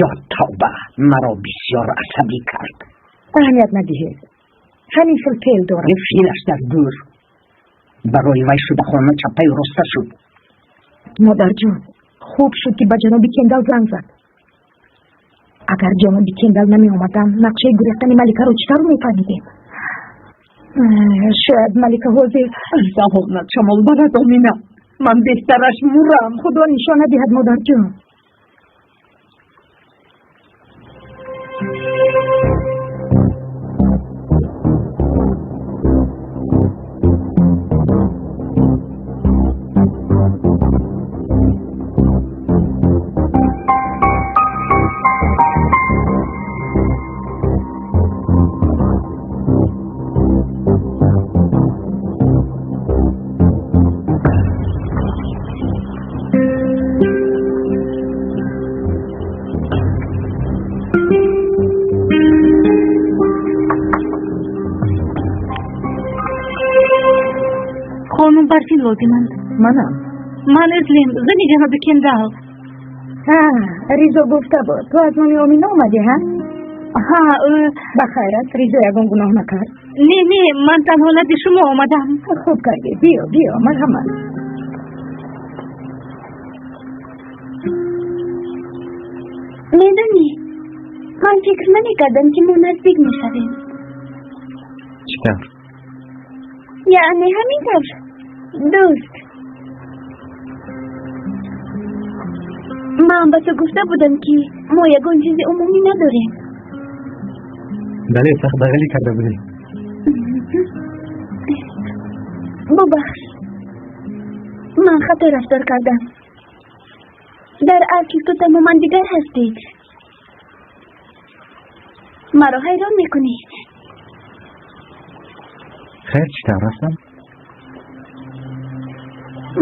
Ё тавба, маро бисёр асабӣ кард. Аҳамият надиҳед. Ҳамин хел феъл дорад. Феълаш дар гӯр. Барои вай шуда хона чапаю роста шуд. Модарҷон, хуб шуд ки ба ҷаноби Кендал занг зад. Агар ҷаноби Кендал намеомаданд, нақшаи гурехтани Маликаро чӣ тавр мефаҳмидем? Шояд Малика ҳозир даҳонат шамол барад, Омина. Ман беҳтараш мурам. Худо нишон надиҳад, модарҷон. Хонум Барфин лозиманд. Манам. Ман Ӯзлим, зани ҷаноби Кендал. Ҳа, Ризо гуфта буд. Ту аз номи Омина омадӣ, ҳа? Ҳа, ба хайр аст, Ризо ягон гуноҳ накард. Не, не, ман танҳо назди шумо омадам. Хуб кардӣ. Биё, биё, марҳамат. Медонӣ, ман фикр намекардам, ки мо наздик мешавем. Чӣ тавр? Яъне ҳамин тавр. Дӯст, ман ба ту гуфта будам, ки мо ягон чизи умумӣ надорем. Бале, сахт дағалӣ карда будӣ. Бубахш, ман хато рафтор кардам. Дар асл ту тамоман дигар ҳастӣ. Маро ҳайрон мекунӣ. Хайр, чӣ тавр ҳастам?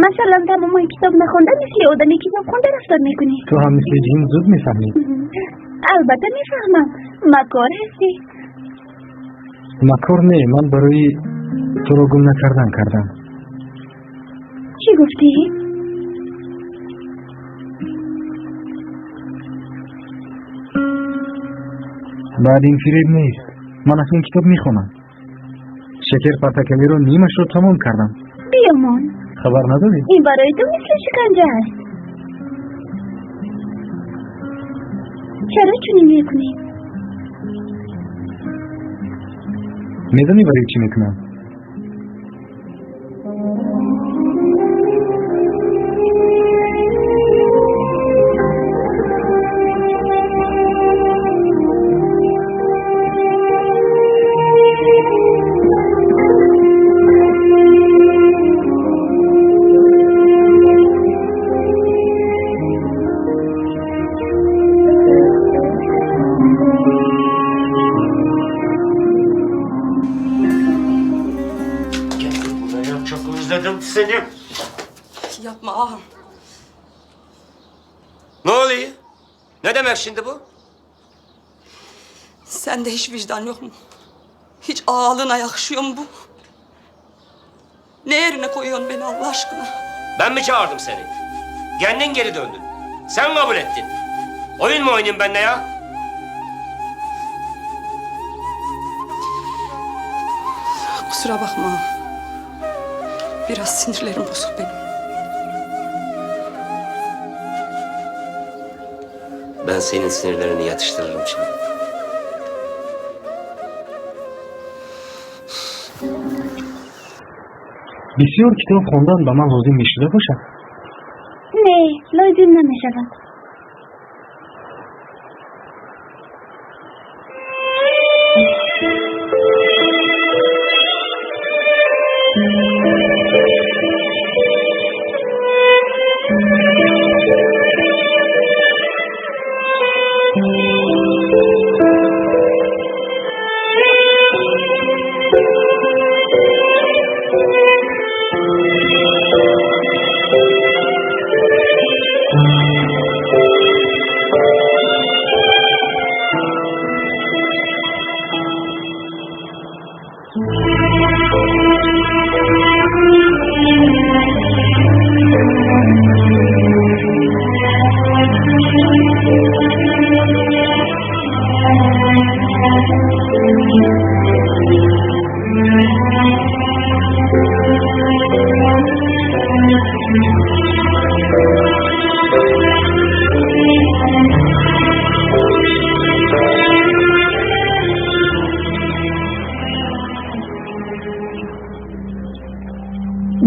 Масалан, тамоман китоб нахонда, мисли одаме китобхонда рафтор мекунӣ. Ту ҳам мисли ҷин зуд мефаҳмӣ. Албатта мефаҳмам, макор ҳастӣ. Макор не, ман барои туро гум накардан кардам. Чӣ гуфтӣ? Баъд ин фиреб нест. Ман акнун китоб мехонам. Шакер Партакалиро нимашро тамом кардам. Биёмон. Хабар надорӣ? Ин барои ту мисли шиканҷа аст. Чаро чунин мекунӣ? Медонӣ барои чӣ мекунам? Seni. Yapma ağam. Ne oluyor? Ne demek şimdi bu? Sende hiç vicdan yok mu? Hiç ağalığına yakışıyor mu bu? Ne yerine koyuyorsun beni Allah aşkına? Ben mi çağırdım seni? Kendin geri döndün. Sen kabul ettin. Oyun mu oynayayım benimle ya? Kusura bakma ağam. Biraz sinirlerim bozuk benim. Ben senin sinirlerini yatıştırırım şimdi. Бисёр китоб хондан ба ман лозим мешуда бошад? Не, лозим намешавад.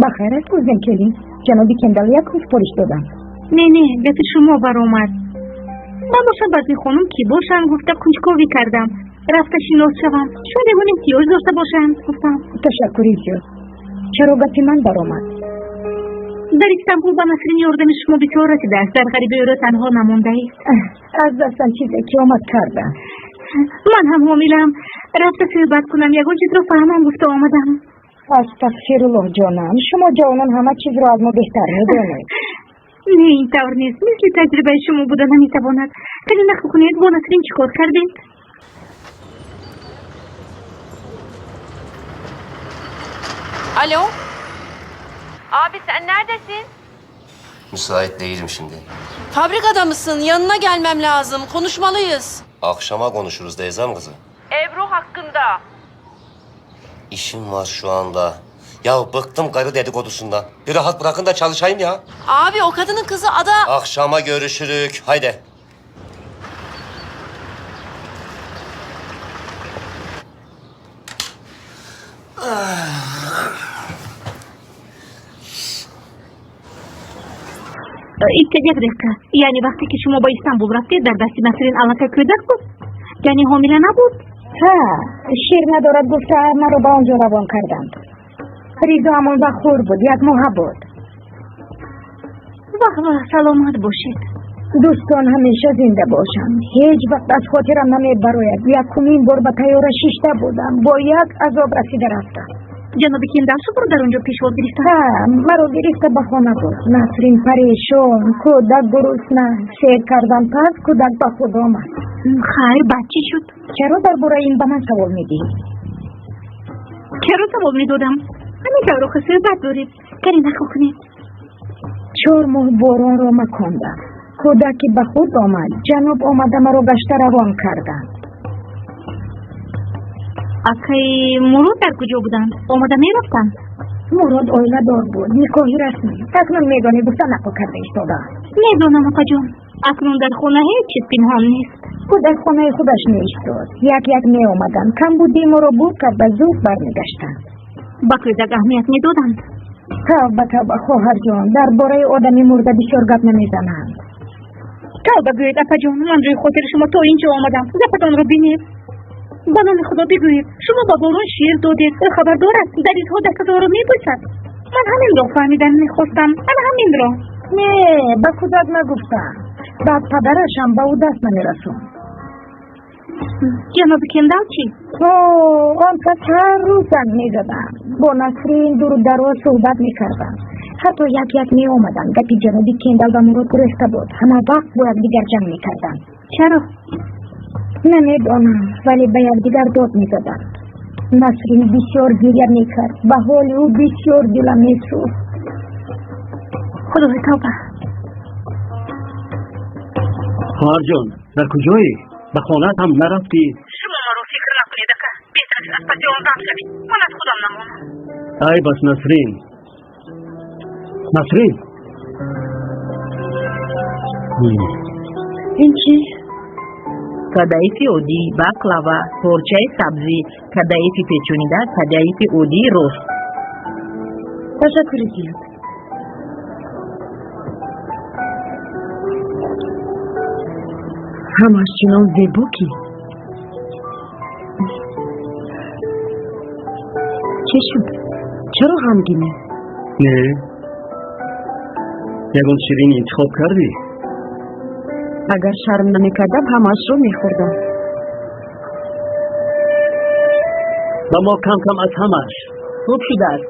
Бахайр аст, гузел келин. Ҷаноби Кендал як супориш доданд. Не, не, гапи шумо баромад. Ман бошам баъзи хонум кӣ бошанд гуфта кунҷковӣ кардам. Рафта шинос шавам. Шояд ягон эҳтиёҷ дошта бошанд, гуфтам. Ташаккури зиёд. Чаро гапи ман баромад? Дар Истанбул ба Насрин ёрдами шумо бисёр расидааст. Дар ғарибии ӯро танҳо намондаед. Аз дастам чизе ки омад кардам. Ман ҳам ҳомилам. Рафта суҳбат кунам, ягон чизро фаҳмам гуфта омадам. Астағфируллоҳ, ҷонам. Шумо ҷавонон ҳама чизро аз мо беҳтар медонед. Не, ин тавр нест. Мисли таҷрибаи шумо буда наметавонад. Кани нақл кунед, бо Насрин чӣ кор кардед? Alo. Abi sen neredesin? Müsait değilim şimdi. Fabrikada mısın? Yanına gelmem lazım. Konuşmalıyız. Akşama konuşuruz Deyzem kızı. Ebru hakkında. İşim var şu anda. Ya bıktım karı dedikodusundan. Bir rahat bırakın da çalışayım ya. Abi o kadının kızı Ada... Akşama görüşürük. Haydi. Истед як дақиқа. Яъне вақте ки шумо ба Истанбул рафтед, дар дасти Насрин аллакай кӯдак буд? Яъне ҳомила набуд? Ҳа, шир надорад гуфта маро ба он ҷо равон карданд. Ризо ҳамон вақт хурд буд, як моҳа буд. Ваҳ ваҳ, саломат бошед. Дӯстон ҳамеша зинда бошанд. Ҳеҷ вақт аз хотирам намебарояд. Якумин бор ба тайёра шишта будам, бо як азоб расида рафтам. Ҷаноби Кендал шуморо дар он ҷо пешвоз гирифтанд? Ҳа, маро гирифта ба хона бурд. Насрин парешон, кӯдак гурусна. Сер кардан пас кӯдак ба худ омад. Хайр, баъд чӣ шуд? Чаро дар бораи ин ба ман савол медиҳӣ? Чаро савол медодам? Ҳамин тавр охир суҳбат доред. Кари нақл кунед. 4 моҳ боронро макондам. Кӯдаке ба худ омад, ҷаноб омада маро гашта равон карданд. Акаи Мурод дар куҷо буданд? Омада мерафтанд? Мурод оиладор буд, никоҳи расмӣ. Акнун медонӣ гуфта нақл карда истодаам. Медонам, апаҷон. Акнун дар хона ҳеҷ чиз пинҳон нест. Ӯ дар хонаи худаш меистод. Як-як меомаданд. Камбудии моро бур карда зуд бармегаштанд. Ба кӯдак аҳамият медоданд? Тавба, тавба, хоҳарҷон, дар бораи одами мурда бисёр гап намезананд. Тавба гӯед, апаҷон, ман рӯи хотири шумо то ин ҷо омадам. Гапатонро бинед. Ба номи Худо бигӯед, шумо ба борон шир додед. Ӯ хабар дорад, даризҳо дастатонро мебӯсад. Ман ҳаминро фаҳмидан мехостам. Ман ҳаминро. Не, ба кӯдак нагуфтам. Баъд падарашам ба ӯ даст намерасонд. Ҷаноби Кендал чӣ? О, он кас ҳар рӯз занг мезаданд. Бо Насрин дуру дароз суҳбат мекарданд. Ҳатто як-як меомаданд. Гапи ҷаноби Кендал ба Мурод гурехта буд. Ҳама вақт бо якдигар ҷанг мекарданд. Чаро? Намедонам, вале ба якдигар дод мезаданд. Насрин бисёр гиря мекард. Ба ҳоли ӯ бисёр дилам месӯхт. Худои тавба. Хоҳарҷон, дар куҷоӣ? Ба хонаат ҳам нарафтӣ? Шумо маро фикр накунед, ака. Беҳтар аз паси он дам шавед. Ман аз худам намонам. Ай бас, Насрин. Насрин. Ин чӣ? Кадаифи оддӣ, баклава, порчаи сабзӣ, кадаифи печонида, кадаифи оддии рост. Ташаккури зиёд. Ҳамаш чунон зебо ки. Чӣ шуд? Чаро ғамгинӣ? Не. Ягон ширинӣ интихоб кардӣ? Агар шарм намекардам, ҳамаашро мехӯрдам. Ба мо кам-кам аз ҳамааш. Хуб шудааст.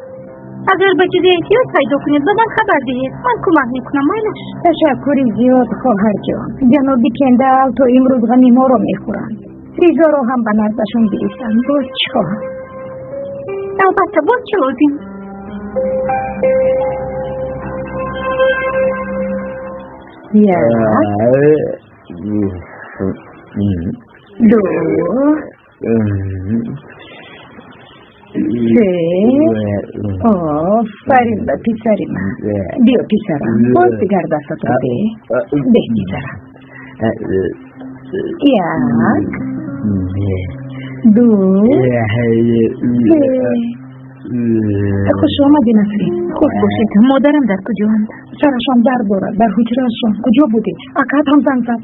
Агар ба чизе эҳтиёҷ пайдо кунед, ба ман хабар диҳед. Ман кӯмак мекунам, майлаш. Ташаккури зиёд, хоҳарҷон. Ҷаноби Кендал то имрӯз ғами моро мехӯранд. Ризоро ҳам ба наздашон гирифтанд. Боз чӣ хоҳам? Албатта, боз чӣ лозим? Як, ду, се. Офарин ба писари ман. Биё писарам, боз дигар дастатро деҳ. Деҳ писарам. Як, ду, се. Хуш омадӣ, Насрин. Хуш бошед. Модарам дар куҷоанд? Сарашон дард дорад, дар ҳуҷраашон. Куҷо будӣ? Акаат ҳам занг зад.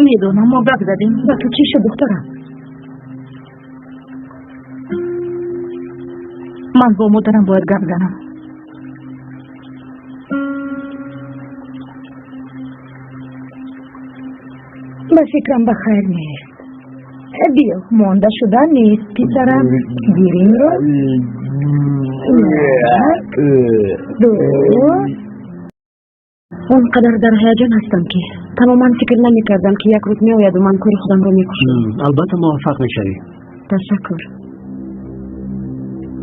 Медонам, мо гап задем. Ба ту чӣ шуд, духтарам? Ман бо модарам бояд гап занам. Ба фикрам ба хайр нест. Биё, монда шуда нест, писарам. Гиринро. Як, ду. Он қадар дар ҳаяҷон ҳастам ки тамоман фикр намекардам ки як рӯз меояду ман кори худамро мекушам. Албатта муваффақ мешавӣ. Ташаккур.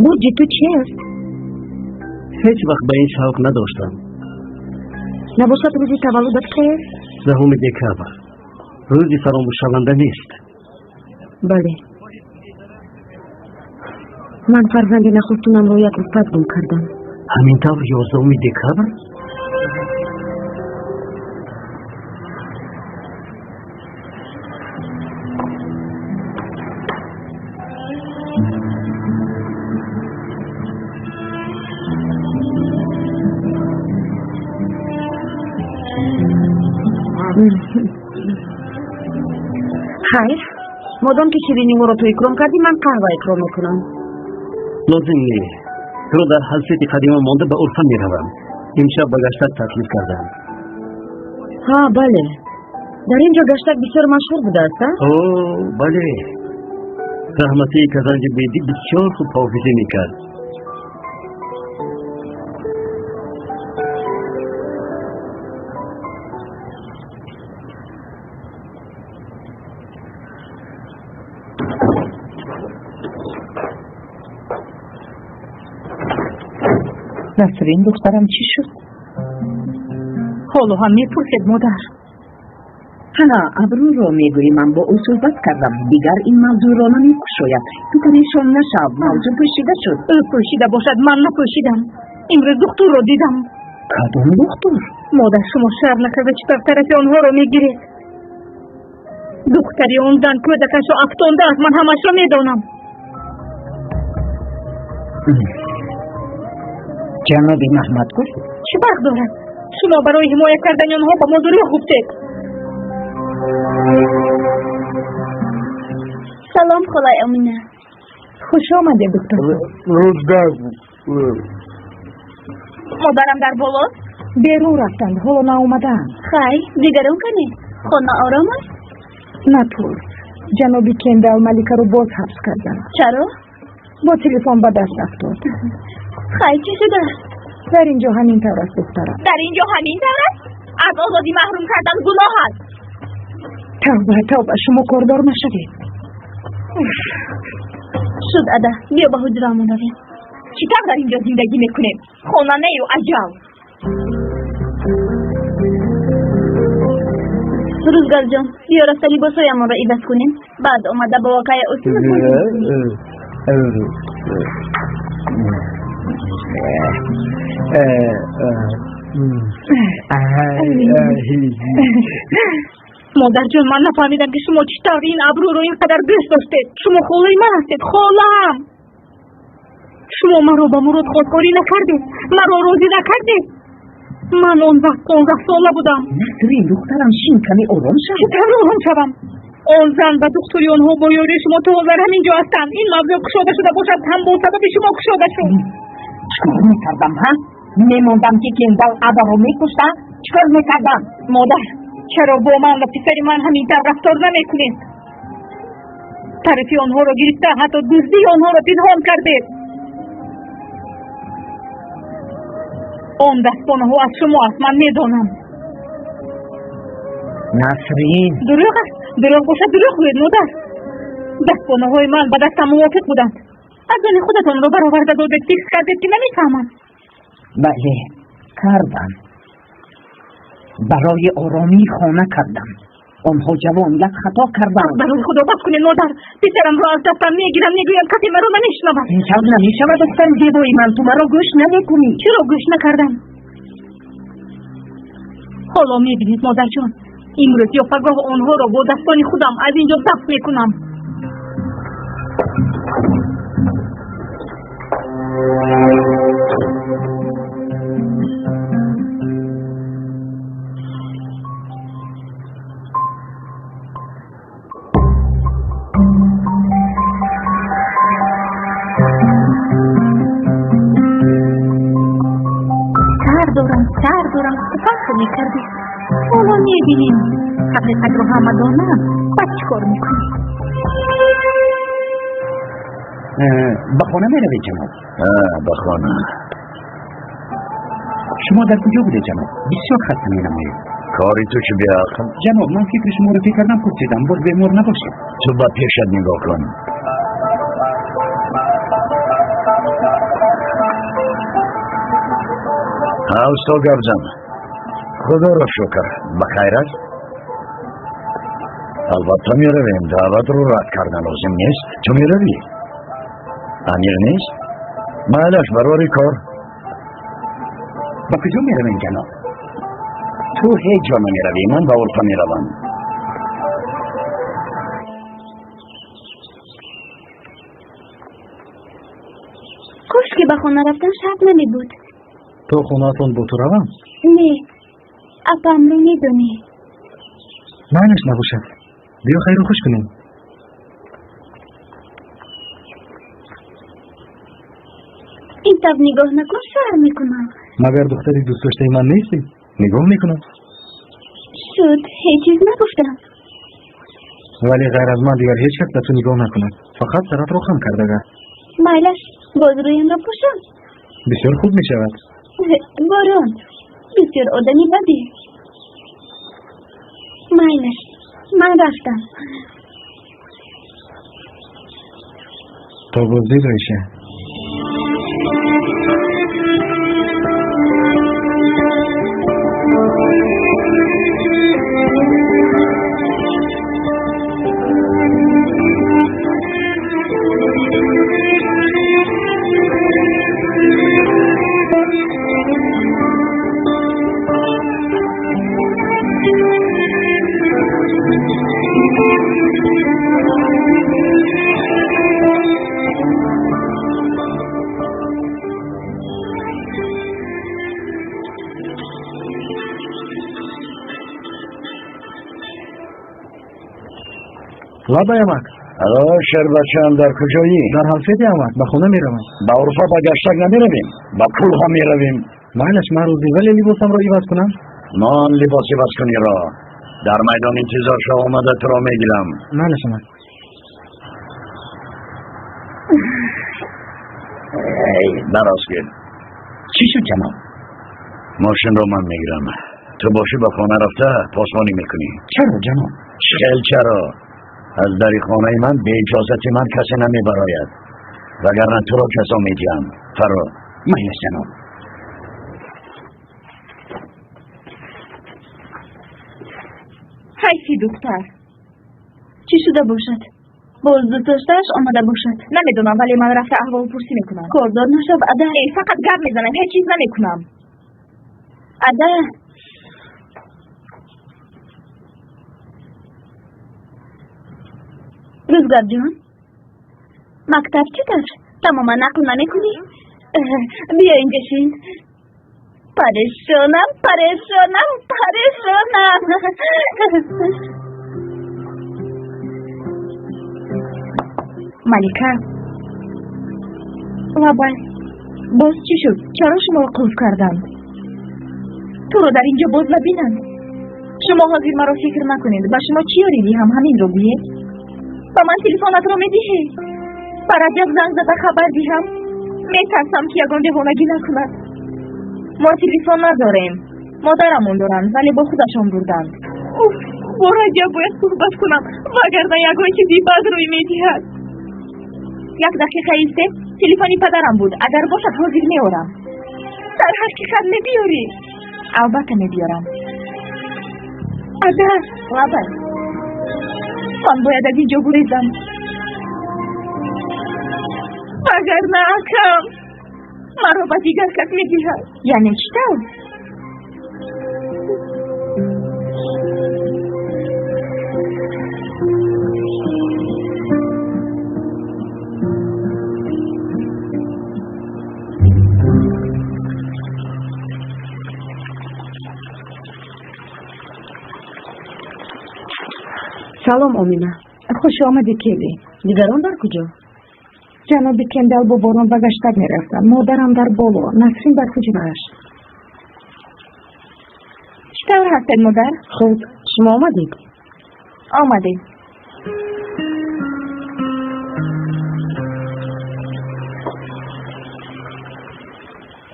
Бурҷи ту чи аст? Ҳеҷ вақт ба ин шавқ надоштам. Набошад рӯзи таваллудат кай аст? 10 декабр. Рӯзи фаромӯшшаванда нест. Бале. Ман фарзанди нахустунамро як рӯз пас гум кардам. Ҳамин тавр 11 декабр? Хайр, модом ки шириниҳоро ту икром кардӣ, ман қаҳва икром мекунам. Лозим не. Туро дар ҳасрати қадима монда ба Урфа меравам. Имшаб ба гаштак таклиф кардам. Ҳа, бале. Дар ин ҷо гаштак бисёр машҳур будааст, а? О, бале. Раҳматии Казанҷи Бедӣ бисёр хуб ҳофизӣ мекард. Насрин, духтарам, чӣ шуд? Ҳоло ҳам мепурсед, модар? Ҳа, Абрӯро мегӯӣ. Ман бо ӯ суҳбат кардам. Дигар ин мавзӯъро намекушояд. Ту парешон нашав, мавзӯъ пӯшида шуд. Ӯ пӯшида бошад, ман напӯшидам. Имрӯз духтурро дидам. Кадом духтур? Модар, шумо шарм накарда чӣ тавр тарафи онҳоро мегиред? Духтари он зан кӯдакашро афтондааст, ман ҳамашро медонам. Ҷаноби Маҳмадгул? Чӣ фарқ дорад? Шумо барои ҳимоя кардани онҳо ба мо дурӯғ гуфтед. Салом, холаи Омина. Хуш омадед, духтар. Модарам дар болост? Берун рафтанд, ҳоло наомадаанд. Хайр, дигарон кане? Хона ором аст? Напурс. Ҷаноби Кендал Маликаро боз ҳабс карданд. Чаро? Бо телефон ба даст афтод. Хайр, чӣ шудааст? Дар ин ҷо ҳамин тавр аст, духтарам. Дар ин ҷо ҳамин тавр аст? Аз озодӣ маҳрум кардан гуноҳ аст. Тавба, тавба, шумо кордор нашавед. Шуд, ада, биё ба ҳуҷраамон равем. Чӣ тавр дар ин ҷо зиндагӣ мекунем? Хона нею аҷал. Рӯзгарҷон, биё рафта либосҳоямонро иваз кунем. Баъд омада бо акая Осима. Модарҷон, ман нафаҳмидам, ки шумо чӣ тавр ин абрӯро ин қадар дӯст доштед. Шумо холаи ман ҳастед, холаам. Шумо маро ба Мурод хосгорӣ накардед, маро розӣ накардед. Ман он вақт 15 сола будам. Насрин, духтарам, шин, каме ором шав. Чӣ тавр ором шавам? Он зан ва духтури онҳо бо ёрии шумо то ҳозир ҳамин ҷо ҳастанд. Ин мавзӯъ кушода шуда бошад ҳам бо сабаби шумо кушода шуд. Чикор мекардам, ҳа? Мемондам, ки Кендал адаро мекушта? Чикор мекардам? Модар, чаро бо ман ва писари ман ҳамин тавр рафтор намекунед? Тарафи онҳоро гирифта, ҳатто дуздии онҳоро пинҳон кардед. Он дастбонаҳо аз шумо аст, ман медонам. Насрин, дурӯғ аст. Дурӯғ бошад, дурӯғ гӯед, модар. Дастбонаҳои ман ба дастам мувофиқ буданд. Аз они худатонро бароварда додед, фикр кардед, ки намефаҳмам. Бале, кардам. Барои оромии хона кардам. Онҳо ҷавон, як хато карданд. Барои худо бас кунед, модар. Писарамро аз дастам мегирам, мегӯям касе маро намешунавад. Ин тавр намешавад, духтари зебои ман. Ту маро гӯш намекунӣ. Чаро гӯш накардам? Ҳоло мебинед, модарҷон, имрӯз ё пагоҳ онҳоро бо дастони худам аз ин ҷо дафт мекунам. Сар дорам, фахр мекардӣ. Ҳоло мебинем, ҳақиқатро ҳама донанд, баъд чӣ кор мекунӣ? Ба хона меравед, ҷаноб? Ба хона. Шумо дар куҷо будед, ҷаноб? Бисёр хаста менамоед. Кори ту чӣ беақл? Ҷаноб, ман фикри шуморо фикр пурсидам, боз бемор набошед. Ту ба пешат нигоҳ кун. Ҳа, усто, гап зан. Худоро шукр, ба хайр аст? Албатта меравем, даъватро рад кардан лозим нест. Ту меравӣ? Амир нест? Майлаш, барори кор. Ба куҷо меравем, ҷаноб? Ту ҳеҷ ҷо намеравӣ, ман ба Урфа меравам. Кош ки ба хона рафтан шарт намебуд. То хонаатон бо ту равам? Не, апамро медонӣ. Майлаш набошад, биё хайру хуш кунем. Ин тавр нигоҳ накун, шарм мекунам. Магар духтари дӯстдоштаи ман нестӣ? Нигоҳ мекунам. Шуд, ҳеҷ чиз нагуфтам. Вале ғайр аз ман дигар ҳеҷ кас ба ту нигоҳ накунад. Фақат саратро хам кардага. Майлаш, боз рӯямро пӯшам. Бисёр хуб мешавад. Борон, бисёр одами бадӣ. Майлаш, ман рафтам. То боздид, Оиша. Лабай, амак. Алло, шербачам, дар куҷоӣ? Дар ҳамсети, амак, ба хона меравам. Ба Урфа ба гаштак намеравем, ба кӯлҳо меравем. Майлаш, ман рӯзӣ, вале либосамро иваз кунам. Мон либос иваз куниро. Дар майдон интизор шав, омада туро мегирам. Майлаш, амак. Эй, дароз гир. Чӣ шуд, ҷаноб? Мошинро ман мегирам. Ту бошӣ ба хона рафта посбонӣ мекунӣ. Чаро, ҷаноб? Хел чаро? Аз дари хонаи ман бе иҷозати ман касе намебарояд, вагарна туро ҷазо медиҳам. Фаро. Майлаш, ҷаноб. Ҳайфи духтар. Чӣ шуда бошад? Боз дӯстдоштааш омада бошад. Намедонам, вале ман рафта аҳволпурсӣ мекунам. Кордор нашав, ада. Э, фақат гап мезанам, ҳеҷ чиз намекунам. Ада. Рӯзгарҷон, мактаб чӣ тавр? Тамоман нақл намекунӣ? Биё инҷа шин. Парешонам, парешонам, парешонам. Малика. Лабай, боз чӣ шуд? Чаро шуморо қулф карданд? Туро дар инҷо боз набинанд. Шумо ҳозир маро фикр накунед. Ба шумо чӣ ёрӣ диҳам, ҳаминро гӯед? Ба ман телефонатро медиҳӣ? Ба Раҷаб занг зада хабар диҳам? Метарсам, ки ягон девонагӣ накунад. Мо телефон надорем. Модарамон доранд, вале бо худашон бурданд. Уф, бо Раҷаб бояд суҳбат кунам, вагарна ягон чизи бад рӯй медиҳад. Як дақиқа истед, телефони падарам буд. Агар бошад, ҳозир меорам. Дар ҳақиқат мебиёрӣ? Албатта мебиёрам. Ада, лабай. Ман бояд аз инҷо гурезам. Вагарна акам маро ба дигар кас медиҳад. Яъне чӣ тавр? Салом, Омина. Хуш омадӣ, Келли. Дигарон дар куҷо? Ҷаноби Кендал бо Борон ба гаштак мерафтанд. Модарам дар боло, Насрин дар ҳуҷрааш. Чӣ тавр ҳастед, модар? Хуб, шумо омадед? Омадем.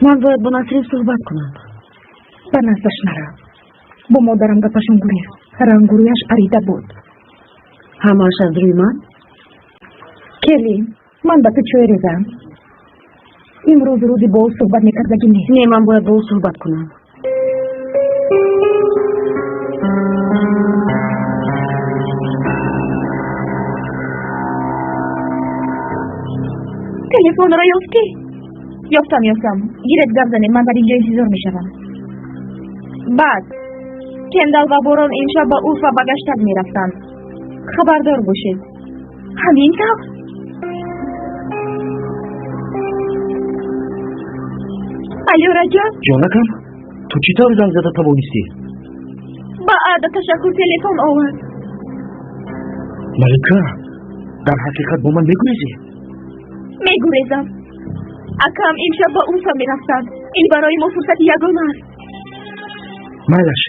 Ман бояд бо Насрин суҳбат кунам. Ба наздаш нарав. Бо модарам гапашон гурехт. Рангу рӯяш парида буд. Ҳамааш аз рӯи ман? Келли, ман ба ту чой резам. Имрӯз рӯзи бо ӯ суҳбат мекардагӣ нест. Не, ман бояд бо ӯ суҳбат кунам. Телефонро ёфтӣ? Ёфтам, ёфтам. Гиред, гап занед, ман дар инҷо интизор мешавам. Баъд Кендал ва Борон имшаб ба Урфа ба гаштак мерафтанд. Хабардор бошед. Ҳамин тавр? Алё, Раҷаб? Ҷонакам, ту чӣ тавр занг зада тавонистӣ? Ба Ада ташаккур, телефон овард. Малика, дар ҳақиқат бо ман мегурезӣ? Мегурезам. Акам имшаб ба Урфа мерафтанд. Ин барои мо фурсати ягона аст. Майлаш,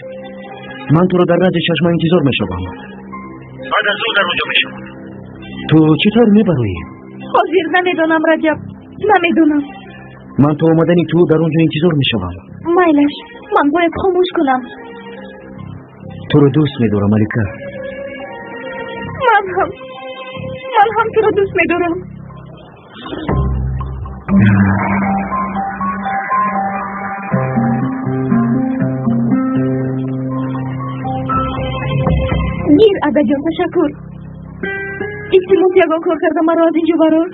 ман туро дар назди чашма интизор мешавам. Баъд аз зур дар онҷо мешавам. Ту чӣ тавр мебароӣ? Ҳозир намедонам, Раҷаб, намедонам. Ман то омадани ту дар он ҷо интизор мешавам. Майлаш, ман бояд хомӯш кунам. Туро дӯст медорам, Малика. Ман ҳам туро дӯст медорам. Гир, адаҷон, ташаккур. Илтимос, ягон кор карда маро аз ин ҷо барор.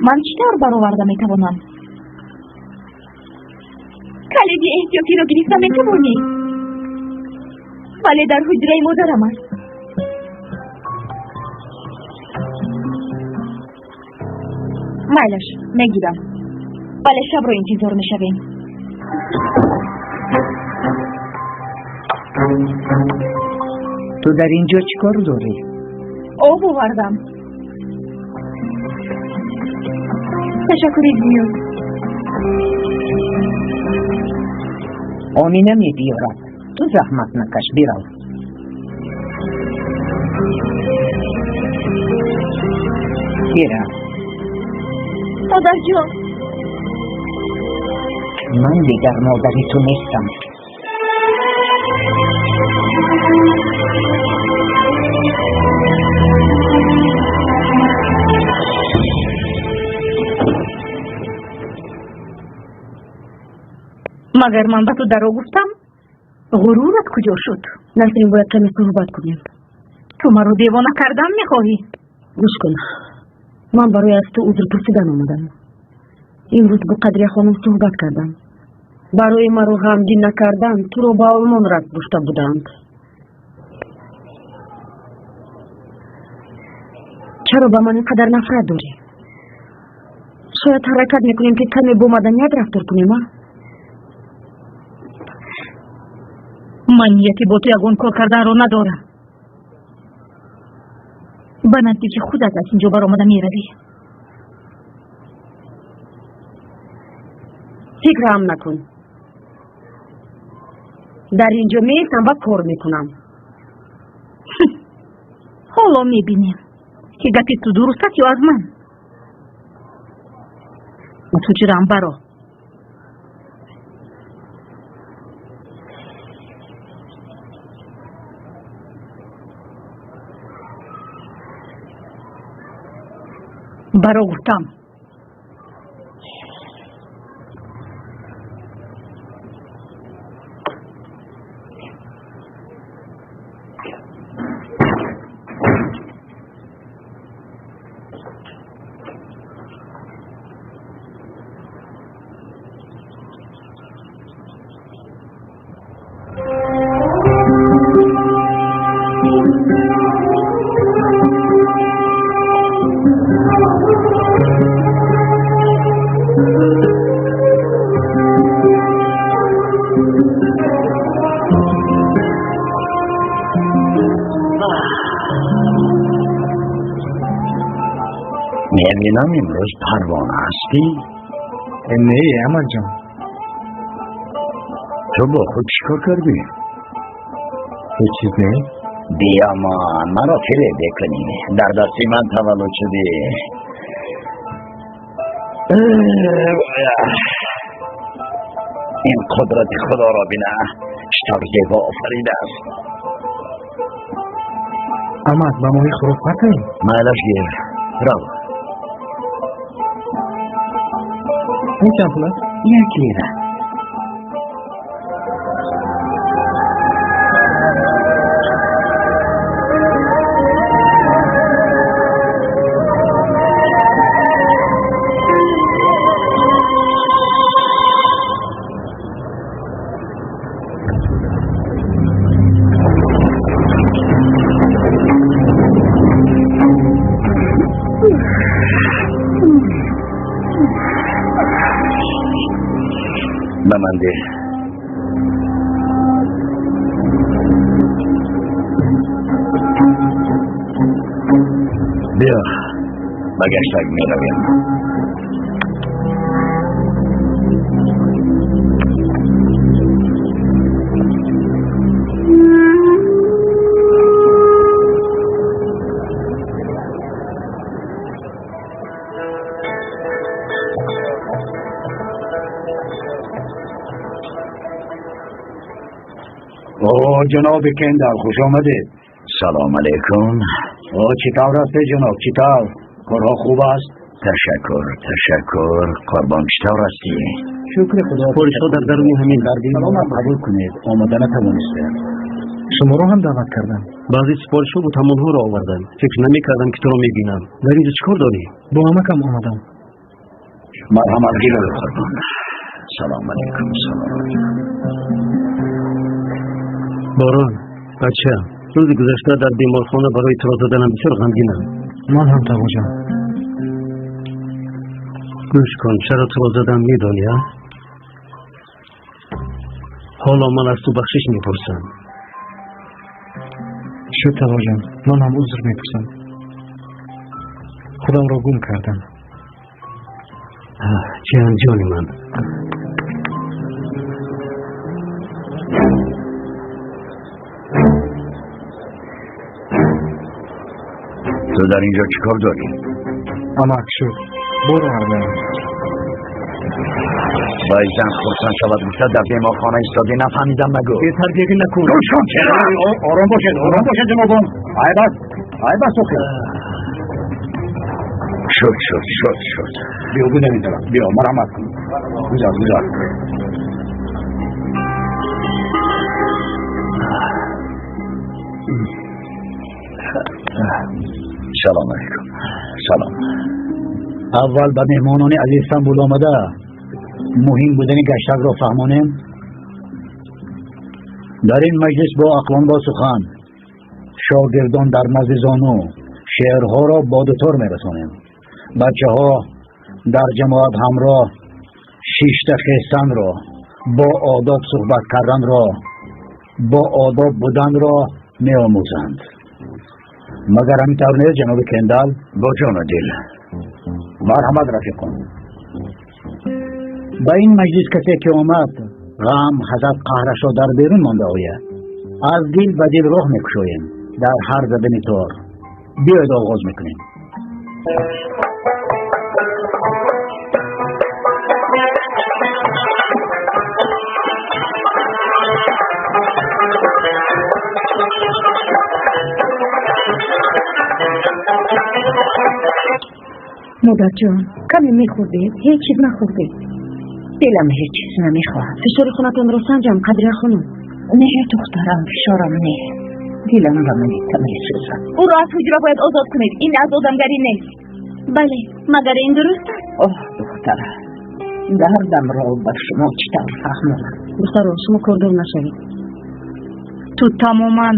Ман чӣ тавр бароварда метавонам? Калиди эҳтиётиро гирифта метавонӣ, вале дар ҳуҷраи модарам аст. Майлаш, мегирам, вале шабро интизор мешавем. Ту дар ин ҷо чӣ кор дорӣ? Об овардам. Ташаккури зиёд. Омина мебиёрад. Ту заҳмат накаш, бирав. Бирав. Модарҷон. Ман дигар модари ту нестам. Магар ман ба ту даро гуфтам? Ғурурат куҷо шуд? Насрин, бояд каме суҳбат кунем. Ту маро девона кардан мехоҳӣ? Гӯш кун, ман барои аз ту узр пурсидан омадам. Имрӯз бо Қадрия хонум суҳбат кардам. Барои маро ғамгин накардан туро ба Олмон рафт гуфта буданд. Чаро ба ман ин қадар нафрат дорӣ? Шояд ҳаракат мекунем, ки каме бо маданият рафтор кунем, а? Ман нияти бо ту ягон кор карданро надорам. Ба наздики худат аз ин ҷо баромада меравӣ. Фикрам накун. Дар ин ҷо меистам ва кор мекунам. Ҳоло мебинем, ки гапи ту дуруст аст ё аз ман. Аз ҳуҷраам баро. Баро гуфтам. میبینم امروز پروانه هستی؟ نه احمد جان. تو با خود چیکار کردی؟ هیچ چیز نه. بیامان، مرا فریب بکنی. در دستی من تولد شدی. این قدرت خدا را بینه، چطور زیبا آفریده است. احمد، با ماهی خروف پرتیم؟ مایلش گیر، رو. این چند پول است؟ 1 لیره. به من ده. Ба гаштак меравем. Ҷаноби Кендал, хуш омадед. Салом алейкум. О, чӣ тавр ҳастед, ҷаноб? Чӣ тавр? Корҳо хуб аст? Ташаккур, ташаккур. Қурбон, чӣ тавр ҳастӣ? Шукри Худо. Супоришҳо дар даруни ҳамин. Саломат қабул кунед. Омода натавонистем. Шуморо ҳам даъват кардам. Баъзе супоришҳо буд, ҳамонҳоро овардам. Фикр намекардам, ки туро мебинам. Дар инҷо чӣ кор дорӣ? Бо амакам омадам. Марҳамат, гиред, қурбон. Салом алейкум, салом алейкум. Борон, бача, рӯзи гузашта дар беморхона барои туро заданам бисёр ғамгинам. Ман ҳам, Тағоҷон. Гӯш кун, чаро туро задам медонӣ, а? Ҳоло ман аз ту бахшиш мепурсам. Шуд, Тағоҷон, ман ҳам узр мепурсам. Худамро гум кардам. Ҷиҳанҷони ман. Ту дар инҷо чӣ кор дорӣ? Амак, шуд, боро ардам. Вай зан хурсанд шавад гуфта дар беморхона истодӣ, нафаҳмидам нагӯ. Бетарбиягӣ накун. Гӯш кун, чера? Ором бошед, ором бошед, ҷанобон. Айб аст, айб аст, охир. Шуд, шуд, шуд, шуд. Биё, гузар ин тараф, биё, марҳамат кун. Гузар, гузар. Салом алейкум. Салом. Аввал ба меҳмонони аз Истанбул омада муҳим будани гаштакро фаҳмонем. Дар ин маҷлис бо ақлон бо сухан, шогирдон дар назди зону шеърҳоро бо дутор мерасонем. Бачаҳо дар ҷамоат ҳамроҳ шишта хестанро, бо одоб суҳбат карданро, бо одоб буданро меомӯзанд. Магар ҳамин тавр нест, ҷаноби Кендал? Бо ҷону дил. Марҳамат, рафиқон. Ба ин маҷлис касе ки омад, ғам, ҳасад, қаҳрашро дар берун монда ояд. Аз дил ба дил роҳ мекушоем дар ҳар задани тор. Биёед оғоз мекунем. Модарҷон, каме мехӯрдед? Ҳеҷ чиз нахӯрдед. Дилам ҳеҷ чиз намехоҳад. Фишори хунатонро санҷам, Қадрия хонум. Не, духтарам, фишорам не. Дилам ба ман месӯзад. Ӯро аз ҳуҷра бояд озод кунед. Ин аз одамгарӣ нест. Бале, магар ин дуруст аст? Оҳ, духтара, дардамро ба шумо чӣ тавр фаҳмонам? Духтаро, шумо кордор нашавед. Ту тамоман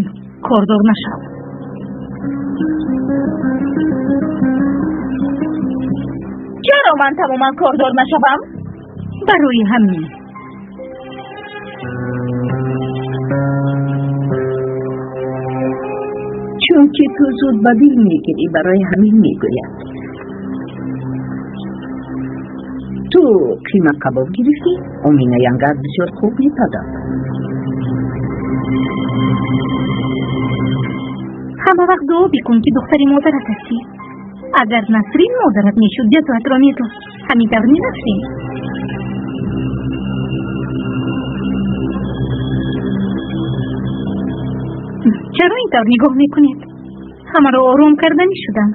кордор нашав. Чаро ман тамоман кордор нашавам? Барои ҳамин. Чунки ту зуд ба дил мегирӣ, барои ҳамин мегӯяд. Ту қима кабоб гирифтӣ? Омина янгар бисёр хуб мепазад. Ҳама вақт дуо бикун, ки духтари модарат ҳастӣ. Агар Насрин модарат мешуд, ҷазоатро медод. Ҳамин тавр не, Насрин? Чаро ин тавр нигоҳ мекунед? Ҳамаро ором карданӣ шудам.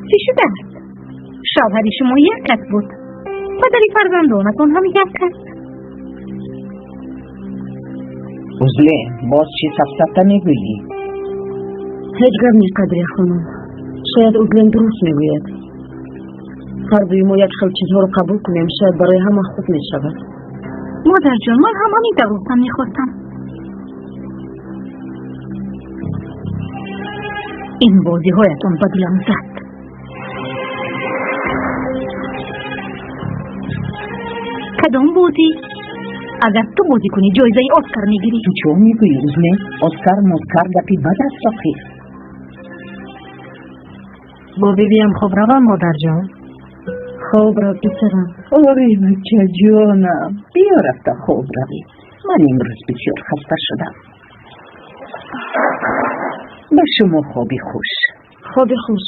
Чӣ шудааст? Шавҳари шумо як кас буд. Падари фарзандонатон ҳам як кас. Узле, боз чӣ сафсата мегӯӣ? Ҳеҷ гап не, Қадрия хонум. Шояд Узлен дуруст мегӯяд. Ҳардуи мо як хел чизҳоро қабул кунем, шояд барои ҳама хуб мешавад. Модарҷон, ман ҳам ҳамин тавр гуфтам мехостам. Ин бозиҳоятон ба дилам зад. Кадом бозӣ? Агар ту бозӣ кунӣ, ҷоизаи Оскар мегирӣ. Ту чӣ мегӯӣ, Узлен? Оскар москар гапи бад аст, охир. Бо бибиям хоб равам, модарҷон? Хоб рав, писарам. Оре, бачаҷонам, биё, рафта хоб равӣ. Ман имрӯз бисёр хаста шудам. Ба шумо хоби хуш. Хоби хуш.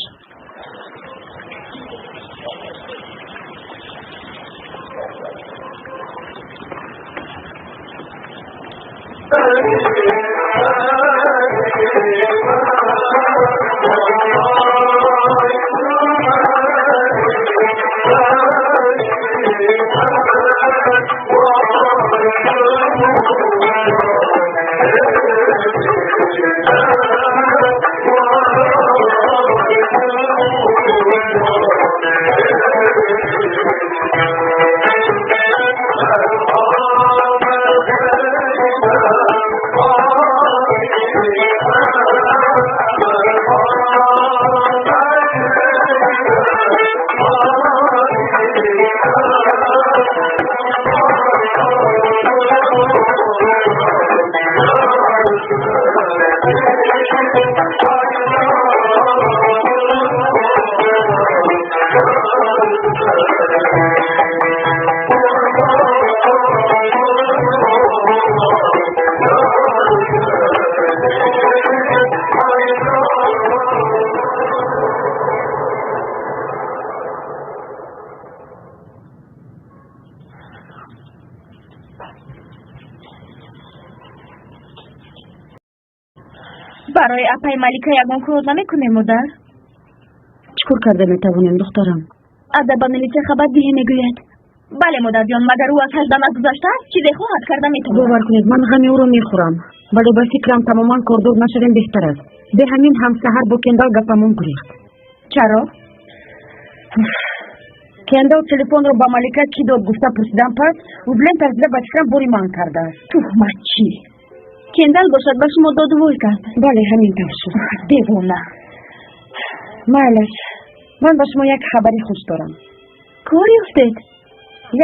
Барои апаи Малика ягон кор намекунем, модар? Чӣ кор карда метавонем, духтарам? Ада ба милитсия хабар диҳе мегӯяд. Бале, модарҷон, магар ӯ аз 18 нагузаштааст? Чизе хоҳад карда метавонад. Бовар кунед, ман ғами ӯро мехӯрам, вале ба фикрам тамоман кордор нашавем беҳтар аст. Бе ҳамин ҳам саҳар бо Кендал гапамон гурехт. Чаро? Кендал телефонро ба Малика кӣ дод гуфта пурсидам, пас узлен тарсида ба фикрам бори ман кардааст. Туҳматчӣ! Кендал бошад ба шумо доду вой кард. Бале, ҳамин тавр шуд. Девона. Майлаш, ман ба шумо як хабари хуш дорам. Кор ёфтед?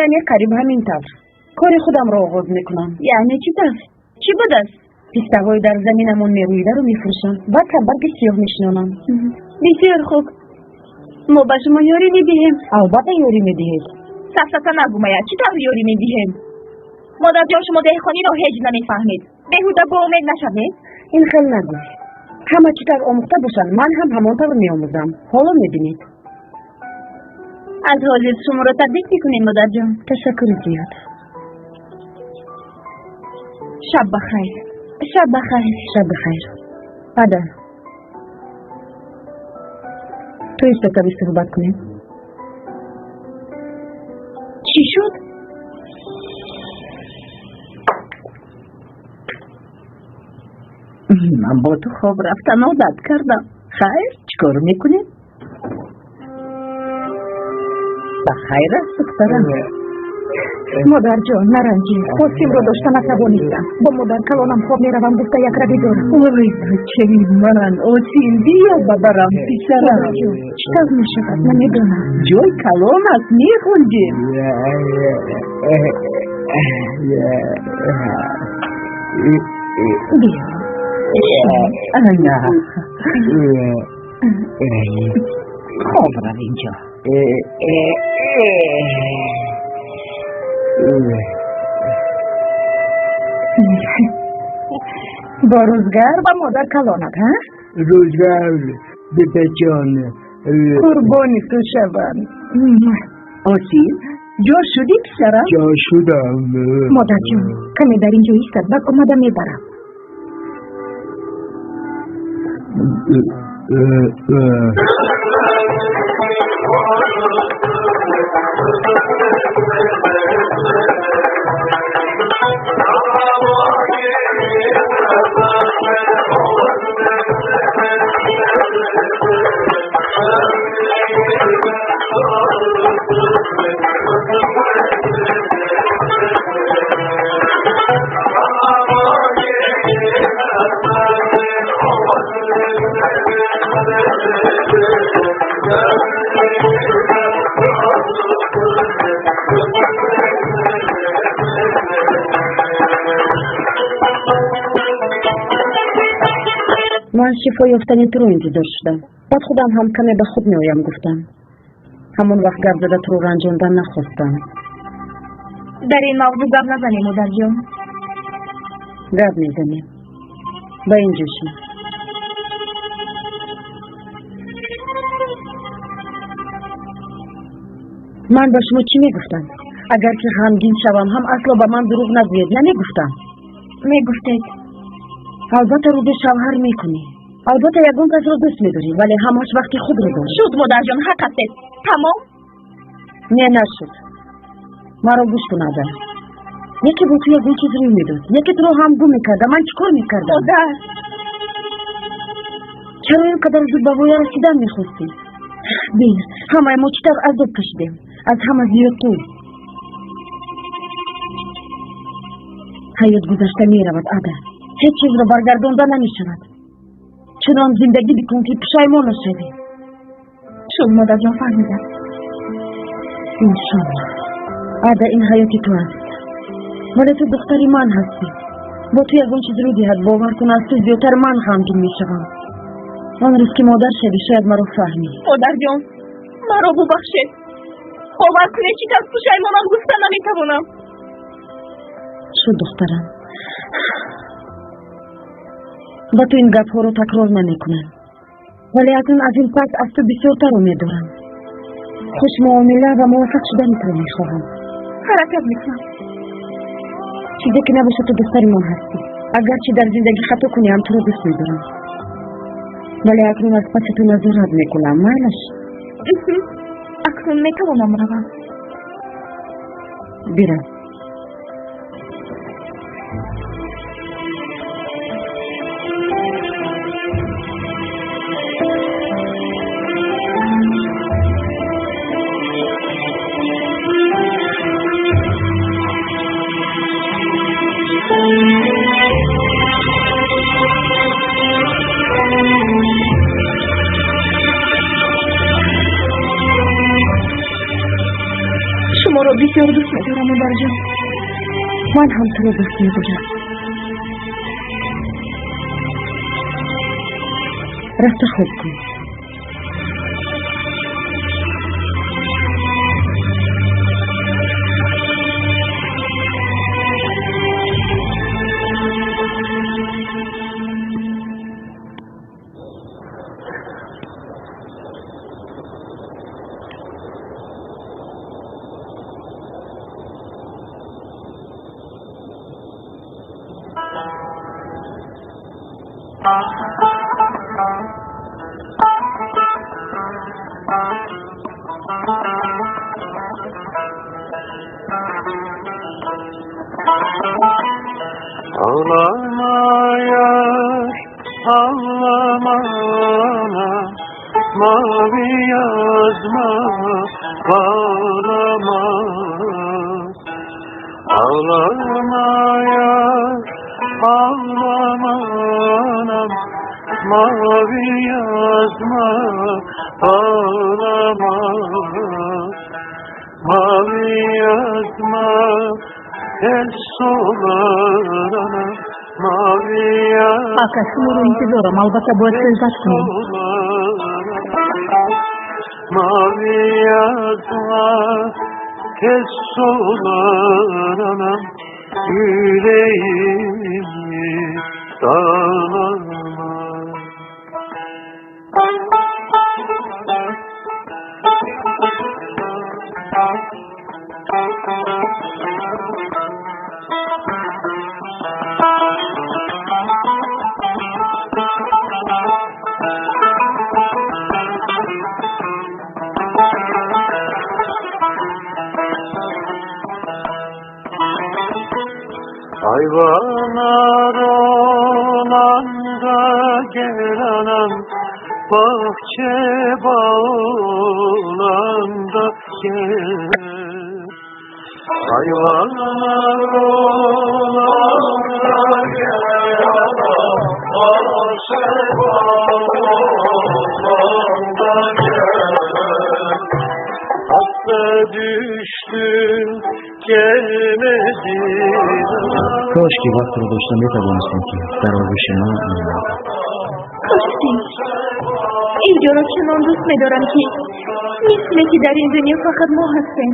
Яъне қариб ҳамин тавр. Кори худамро оғоз мекунам. Яъне чӣ тавр? Чӣ будааст? Пистаҳои дар заминамон мерӯидаро мефурӯшам. Баъд барги сиёҳ мешинонам. Бисёр хуб. Мо ба шумо ёрӣ медиҳем. Албатта ёрӣ медиҳед. Сафсата нагумая, чӣ тавр ёрӣ медиҳем? Модарҷон, шумо деҳқониро ҳеҷ намефаҳмед. Беҳуда бо умед нашавед. Ин хел нагӯй. Ҳама чӣ тавр омӯхта бошанд, ман ҳам ҳамон тавр меомӯзам. Ҳоло мебинед. Аз ҳозир шуморо табрик мекунем, модарҷон. Ташаккури зиёд. Шаб бахайр. Шаб бахайр. Шаб бахайр. Ада, ту исто каме суҳбат кунем. Чӣ шуд? Ман бо ту хоб рафтан одат кардам. Хайр, чӣ кор мекунем? Ба хайр аст, духтарам. Модарҷон, наранҷед. Қосимро дошта натавонистам. Бо модаркалонам хоб меравам гуфта як рави дорам. Ой, бачаи ман, Осим, биё ба барам, писарам. Модарҷон, чӣ тавр мешавад, намедонам. Ҷой калон аст, мехунҷем. Биё. Ана. Хоб рав инҷо. Бо рӯзгар ба модар калонат, ҳа? Рӯзгар, бибаҷон. Қурбони ту шавам. Осим, ҷо шудӣ, писарам? Ҷо шудам. Модарҷон, каме дар ин ҷо истад, баъд омада мебарам. Ман Ман шифо ёфтани туро интизор шудам. Баъд худам ҳам каме ба худ меоям гуфтам. Ҳамон вақт гап зада туро ранҷондан нахостам. Дар ин мавзӯъ гап назанем, модарҷон. Гап мезанем. Ба ин ҷо шин. Ман ба шумо чӣ мегуфтам? Агар ки ғамгин шавам ҳам асло ба ман дурӯғ нагӯед, намегуфтам? Мегуфтед. Албатта рӯзе шавҳар мекунӣ. Албатта ягон касро дӯст медорӣ, вале ҳамаш вақти худро дорӣ. Шуд, модарҷон, ҳақ ҳастед. Тамом? Не, нашуд. Маро гӯш кун, Ада. Яке бо ту ягон чиз рӯй медод, яке туро ҳам гум мекарда. Ман чӣ кор мекардам? Модар! Чаро ин қадар зуд ба воя расидан мехостӣ? Бин, ҳамаи мо чӣ тавр азоб кашидем. Аз ҳама зиёд ту. Ҳаёт гузашта меравад, Ада. Ҳеҷ чизро баргардонда намешавад. Чунон зиндагӣ бикун, ки пушаймон нашавӣ. Шуд, модарҷон, фаҳмидам. Иншолло. Ада, ин ҳаёти ту аст. Вале ту духтари ман ҳастӣ. Бо ту ягон чиз рӯй диҳад, бовар кун, аз ту зиёдтар ман ғамгин мешавам. Он рӯз ки модар шавӣ, шояд маро фаҳмӣ. Модарҷон, маро бубахшед. Бовар кунед, чӣ тавр пушаймонам гуфта наметавонам. Шуд, духтарам. Ба ту ин гапҳоро такрор намекунам. Вале акнун аз ин пас аз ту бисёртар умед дорам. Хушмуомила ва муваффақ шудани туро мехоҳам. Ҳаракат мекунам. Чизе ки набошад, ту духтари ман ҳастӣ. Агарчи дар зиндагӣ хато кунӣ ҳам туро дӯст медорам. Вале акнун аз паси ту назорат мекунам. Майлаш? Акнун метавонам равам. Бирав. Шуморо бисёр дӯст медорам, модарҷон. Ман ҳам туро дӯст медорам. Рафта хоб кун. Ağlama yar, ağlama anam, mavi yazma, ağlama. Ağlama yar, ağlama anam, mavi yazma, ağlama. Mavi yazma, tez solar anam, mavi yazma. Ака, шуморо интизорам, албатта бояд суҳбат кунем. Mavi yazma, tez solar anam, yüreğimi dağlama. Hayvanlar olan da gel anam, bahçe bağ olan da gel. Hayvanlar olan da gel anam, bahçe bağ olan da gel. Hasta düştüm gelmedin. Кош ки вақтро дошта метавонистем, ки дар оғӯши ман мемондӣ. Кошки инҷоро чунон дӯст медорам, ки мисле ки дар ин дунё фақат мо ҳастем.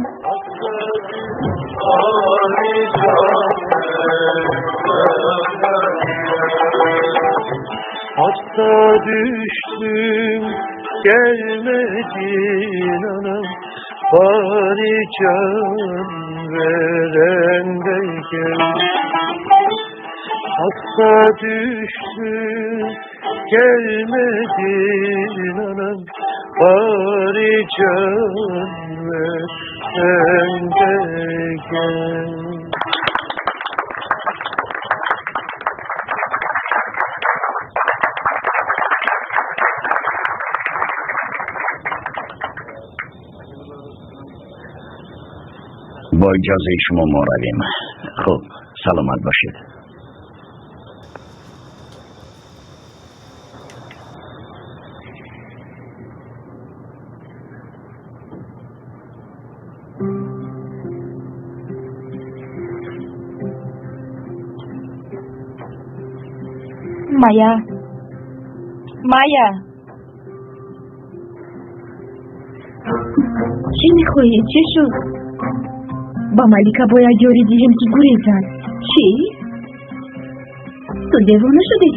Hasta düştüm gelmedin anam, bari can veren de gel. Hasta düştüm gelmedin anam, bari can veren de gel. Бо иҷозаи шумо мо равем. Хуб, саломат бошед. Майя, Майя, чӣ мехоҳӣ? Чӣ шуд? Ба Малика бояд ёрӣ диҳем, ки гурезад. Чӣ? Ту девона шудӣ?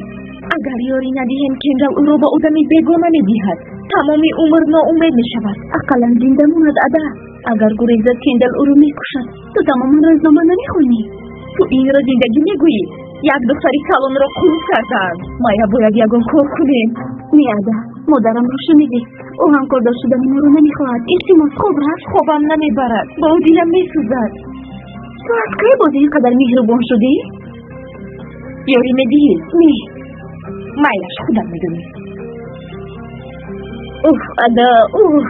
Агар ёрӣ надиҳем, Кендал ӯро ба одами бегона медиҳад. Тамоми умр ноумед мешавад. Ақаллан зинда монад, ада. Агар гурезад, Кендал ӯро мекушад. Ту тамоман рӯзнома намехонӣ. Ту инро зиндагӣ мегӯӣ? Як духтари калонро қурб кардаанд. Майя, бояд ягон кор кунем. Не, ада, модарамро шунидӣ. Ӯ ҳамкордор шудани моро намехоҳад. Илтимос, хоб рафт. Хобам намебарад, ба ӯ дилам месӯзад. Ту аз кай боз ин қадар меҳрубон шудӣ? Ёрӣ медиҳӣ? Не. Майлаш, худам медонӣ. Уф, ада, уф.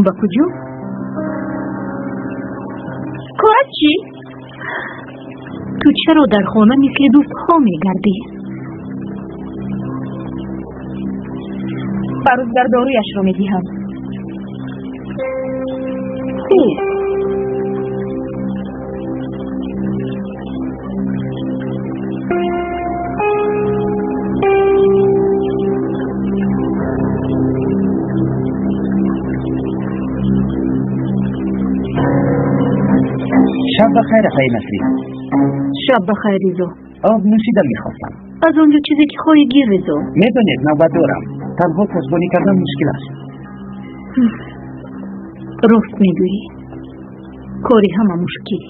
Ба куҷо? Корат чӣ? Ту чаро дар хона мисли дӯстҳо мегардӣ? Ба рӯзгар доруяшро медиҳам. Хуб. Шаб бахайр, апаи Насрин. Шаб бахайр, Ризо. Об нӯшидан мехостам. Аз он ҷо чизе ки хоҳӣ гир, Ризо. Медонед, навбат дорам. Танҳо посбонӣ кардан мушкил аст. Рост мегӯӣ. Кори ҳама мушкил.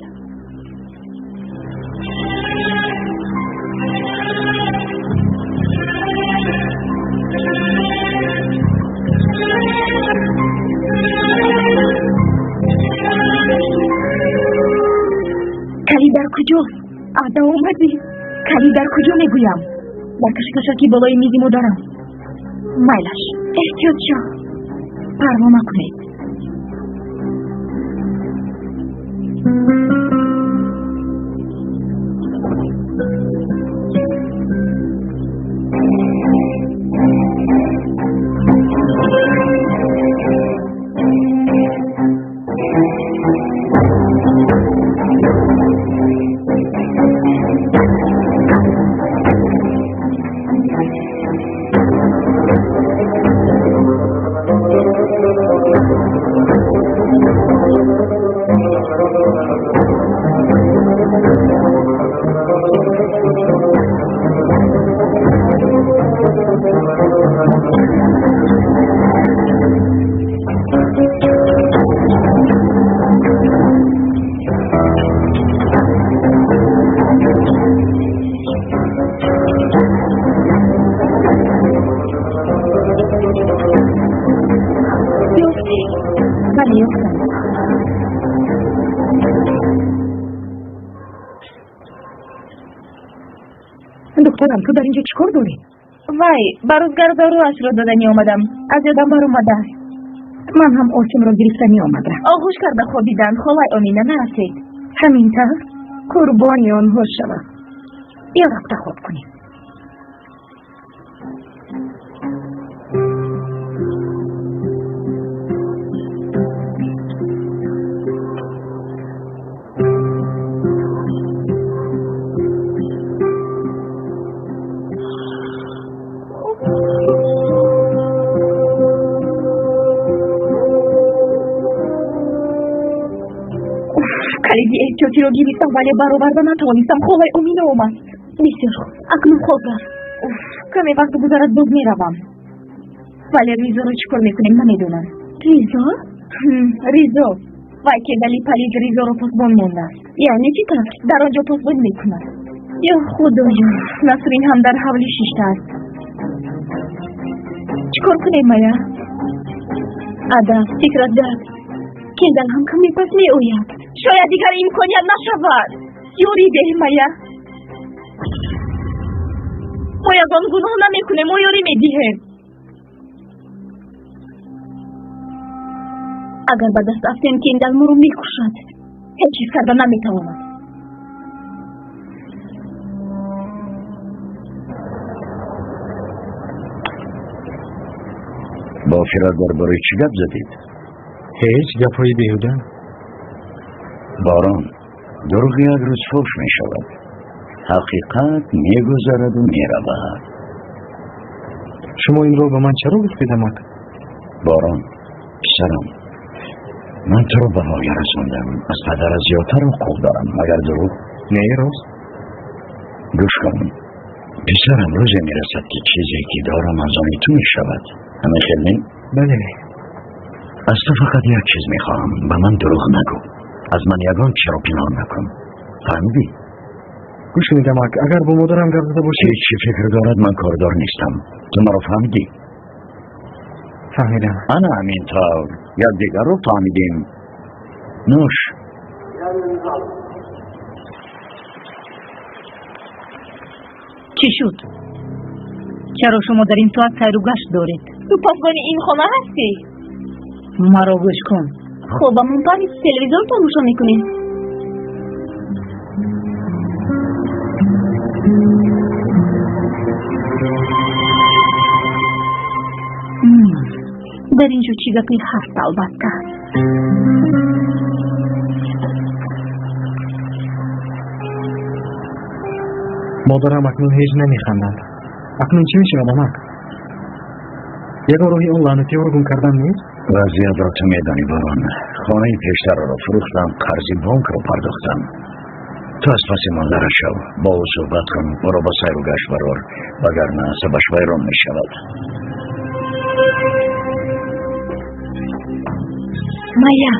Калид дар куҷост? Ада, омадӣ? Калид дар куҷо мегӯям? Дар кашкашаки болои мизи модарам. Майлаш, эҳтиёт шав. Парво накунед. Бале, ёфтам. Духтарам, ту дар инҷо чӣ кор дорӣ? Вай, ба рӯзгар доруашро дода меомадам. Аз ёдам баромадааст. Ман ҳам Осимро гирифта меомадам. Оғӯш карда хобиданд. Холаи Омина нарасид. Ҳамин тавр қурбони онҳо шавам. Биё рафта хоб кунем. Асосиро гирифтам, вале бароварда натавонистам. Холаи Омина омад. Бисёр хуб, акнун хоб рав. Каме вақт гузарад, боз меравам. Вале Ризоро чӣ кор мекунем, намедонам. Ризо? Ризо. Вай Кендали палид Ризоро посбон мондааст. Яъне чӣ тавр? Дар он ҷо посбон мекунад. Ё Худоё! Насрин ҳам дар ҳавлӣ шиштааст. Чӣ кор кунем, Мая? Ада, фикрат гард. Кендал ҳам каме пас меояд. Шояд дигар имконият нашавад. Ёрӣ деҳ, Мая. Мо ягон гуноҳ намекунем, мо ёрӣ медиҳем. Агар ба даст афтем, Кендал моро мекушад. Ҳеҷ чиз карда наметавонад. Бо Фират дар бораи чӣ гап задед? Ҳеҷ, гапҳои беҳуда. Борон, дурӯғ як рӯз фош мешавад. Ҳақиқат мегузараду меравад. Шумо инро ба ман чаро гуфтед, амак? Борон, писарам, ман туро ба воя расондам. Аз падарат зиёдтар ҳуқуқ дорам, магар дурӯғ? Не, рост. Гӯш кун, писарам, рӯзе мерасад, ки чизе ки дорам аз они ту мешавад. Ҳамин хел не? Бале. Аз ту фақат як чиз мехоҳам: ба ман дурӯғ нагӯ, аз ман ягон чиро пинҳон накун. Фаҳмидӣ? Гӯш кунед, амак, агар бо модарам гап зада бошед. Ҳеҷ чӣ фикр дорад, ман кордор нестам. Ту маро фаҳмидӣ? Фаҳмидам. Ана ҳамин тавр якдигарро фаҳмидем. Нӯш. Чӣ шуд? Чаро шумо дар ин соат сайру гашт доред? Ту посбони ин хона ҳастӣ? Маро гӯш кун. Хуб, амон париз телевизор тамошо мекунем. Дар ин ҷо чӣ гапе ҳаст, албатта. Модарам акнун ҳеҷ намехандад. Акнун чӣ мешавад, амак? Ягон роҳи он лаънатиҳоро гум кардан нест? Вазъиятро ту медонӣ, Борон. Хонаи пештарро фурӯхтам, қарзи бонкро пардохтам. Ту аз паси модарат шав, бо ӯ суҳбат кун, ӯро ба сайру гашт барор, вагарна асабаш вайрон мешавад. Мая,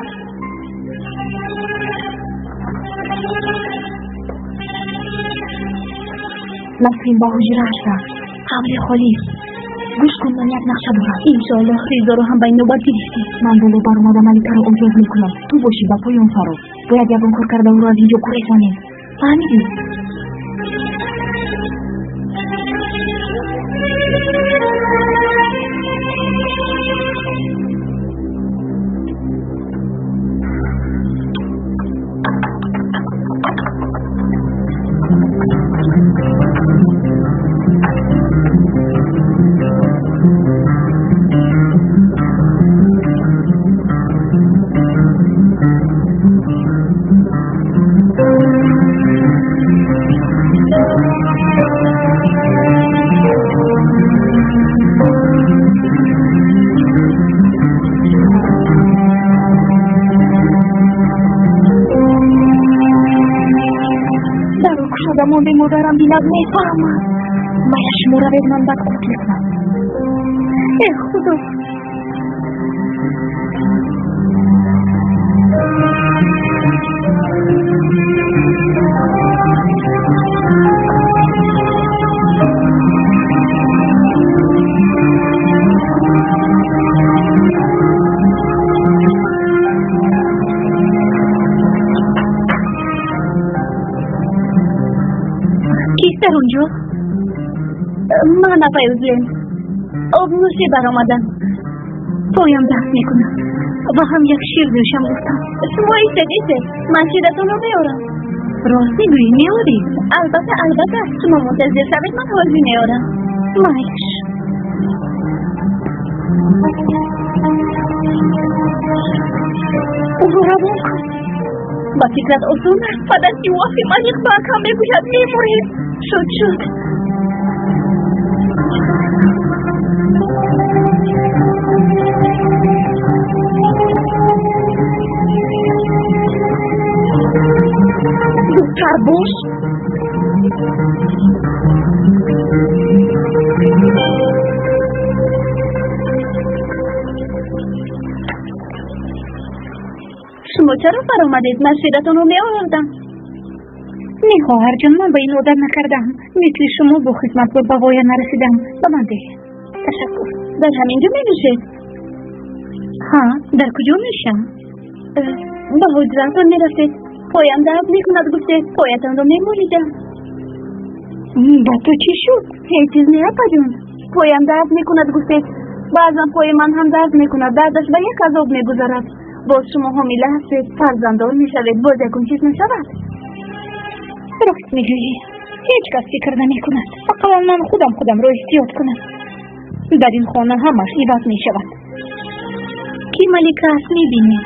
Насрин ба ҳуҷрааш рафт. Ҳавли холист. Гӯш кун, ман як нақша дорам. Иншоаллоҳ Ризоро ҳам ба ин навбат гирифтем. Ман боло баромада Маликаро озод мекунам. Ту бошӣ ба поён фаро. Бояд ягон кор карда ӯро аз ин ҷо куресонем. Фаҳмидӣ? Монде модарам бинад, мефаҳмад. Мая, шумо равед, ман бад қурт мекунам. Э Худо! Кист дар он ҷо? Ман, апай Узлем. Обнӯшӣ баромадам. Поям дард мекунад ва ҳам як шир нӯшам гуфтам. Шумо истед, истед, ман ширатонро меорам. Рост мегӯӣ, меорӣ? Албатта, албатта, шумо мунтазир шавед, ман ҳозир меорам. Майлаш. Ӯро равон кун. Ба фикрат осон аст? Падар ки вақти малиқ ба акам мегӯяд, мемурем. Шуд, шуд. Харбош? Шумо чаро фаромадед? Ман ширатонро меовардам. Не, хоҳарҷон, ман ба ин одат накардам. Мисли шумо бо хизматкор ба воя нарасидам. Ба ман деҳ. Ташаккур. Дар ҳамин ҷо менӯшед? Ҳа, дар куҷо мешам? Ба ҳуҷратон мерафтед. Поям дард мекунад гуфтед. Поятонро мемолидам. Ба ту чӣ шуд? Ҳеҷ чиз не, апаҷон. Поям дард мекунад гуфтед. Баъзан пои ман ҳам дард мекунад. Дардаш ба як азоб мегузарад. Боз шумо ҳомила ҳастед, фарзанддор мешавед, боз ягон чиз нашавад. Рост мегӯӣ. Ҳеҷ кас фикр намекунад. Ақаллан ман худам худамро эҳтиёт кунам. Дар ин хона ҳамаш иваз мешавад. Ки малика аст мебинӣ?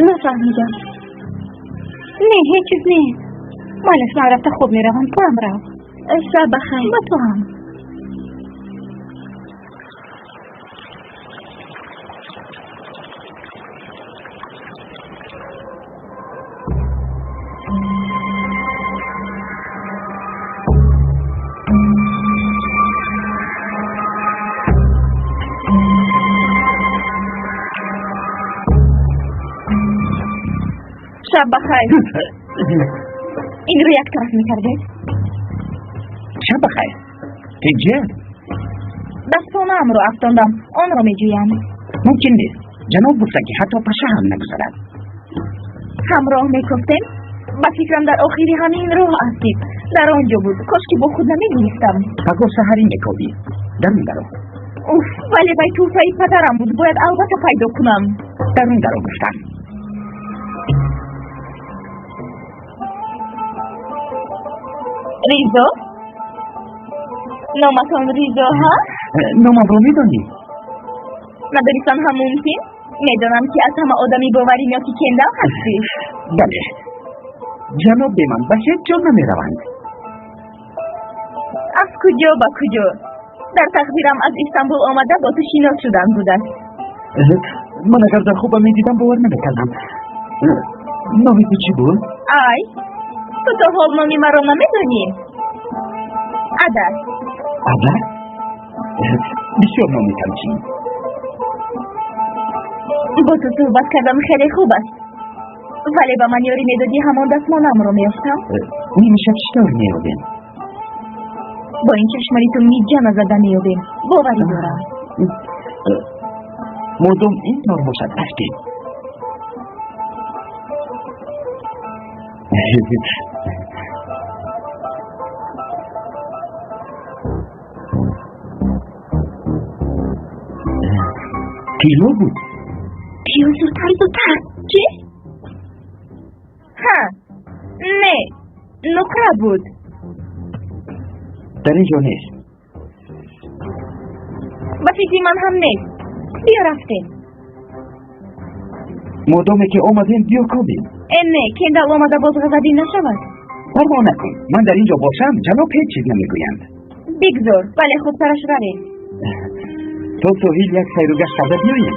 Нафаҳмидам. Не, ҳеҷ чиз не. Майлаш, ман рафта хоб меравам, ту ҳам рав. Шаб бахайр. Ба ту ҳам. Шаб бахайр. Инро як тараф мекардед? Шаб бахайр. Тинҷа? Дастпонаамро афтондам, онро меҷӯям. Мумкин нест. Ҷаноб гуфта, ки ҳатто паша ҳам нагузарад. Ҳамроҳ мекофтем? Ба фикрам дар охири ҳамин роҳ афтид. Дар он ҷо буд. Кош ки бо худ намегирифтам. Пагоҳ саҳарӣ мекобӣ. Дарун даро. Уф, вале вай тӯҳфаи падарам буд. Бояд албатта пайдо кунам. Дарун даро гуфтам. Ризо? Номатон Ризо, ҳа? Номамро медонӣ? Надонистан ҳам мумкин? Медонам, ки аз ҳама одами боваринёки Кендал ҳастӣ. Бале. Ҷаноб бе ман ба ҳеҷ ҷо намераванд. Аз куҷо ба куҷо? Дар тақдирам аз Истанбул омада бо ту шинос шудан будааст. Ман агар дар хобам медидам, бовар намекардам. Номи ту чӣ буд? Ай, ту то ҳол номи маро намедонӣ? Ада. Ада? Бисёр номи камчин. Бо ту суҳбат кардан хеле хуб аст. Вале ба ман ёрӣ медодӣ, ҳамон дастмонамро меёфтам. Нимшаб чӣ тавр меёбем? Бо ин чашмони ту миҷҷа назада меёбем. Боварӣ дорам. Модом ин тавр бошад, рафтем. Тилло буд? Биё зудтар, зудтар. Чӣ? Ҳа, не, нуқра буд. Дар ин ҷо нест. Ба фикри ман ҳам нест. Биё рафтем. Модоме ки омадем, биё кобем. Э, не, Кендал омада боз ғазабӣ нашавад. Парво накун. Ман дар ин ҷо бошам, ҷаноб ҳеҷ чиз намегӯянд. Бигзор, вале хубтараш равем. То соҳил як сайру гашт карда биёем.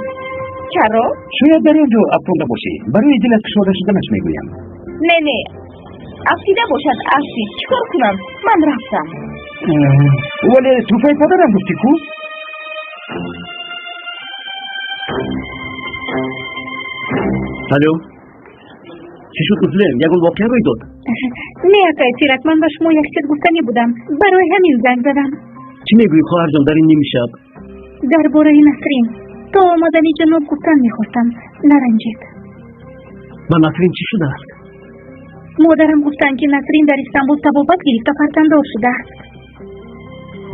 Чаро? Шояд дар он ҷо афтонда бошӣ. Барои дилат кушода шуданаш мегӯям. Не, не, афтида бошад, афтид. Чӣ кор кунам? Ман рафтам. Вале тӯҳфаи падарам гуфтӣ ку? Алло, чӣ шуд, Узлем? Ягон воқеа рӯй дод? Не, акай Сирак, ман ба шумо як чиз гуфтанӣ будам. Барои ҳамин занг задам. Чӣ мегӯӣ, хоҳарҷон, дар ин нимшаб? Дар бораи Насрин. То омадани ҷаноб гуфтан мехостам. Наранҷед. Ба Насрин чӣ шудааст? Модарам гуфтанд, ки Насрин дар Истанбул табобат гирифта фарзанддор шудааст.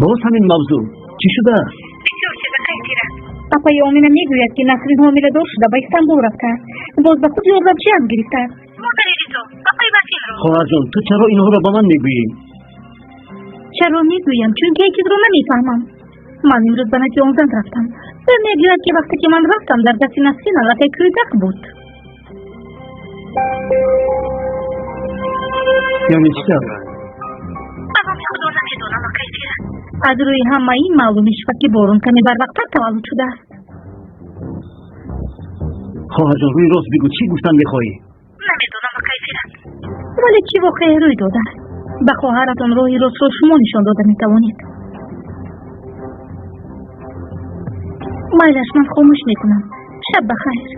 Боз ҳамин мавзӯъ. Чӣ шудааст? Бисёр чиз, акай Сирак. Апаи Омина мегӯяд, ки Насрин ҳомиладор шуда ба Истанбул рафтааст. Боз ба худ ёрдамчиам гирифтааст. Модари Ризо, апаи Василро. Хоҳарҷон, ту чаро инҳоро ба ман мегӯӣ? Чаро мегӯям? Чунки ҳеҷ чизро намефаҳмам. Ман имрӯз ба назди он зан рафтам. Ӯ мегӯяд, ки вақте ки ман рафтам, дар дасти Насрин аллакай кӯдак буд. Яъне чӣ тавр? Ба номи Худо намедонам, акай Сирак. Аз рӯи ҳама ин маълум мешавад, ки борон каме барвақттар таваллуд шудааст. Хоҳарҷон, рӯи рост бигӯ, чӣ гуфтан мехоҳӣ? Намедонам, акай Сирак. Вале чӣ воқеа рӯй додааст? Ба хоҳаратон роҳи ростро шумо нишон дода метавонед. Майлаш, ман хомӯш мекунам. Шаб ба хайр.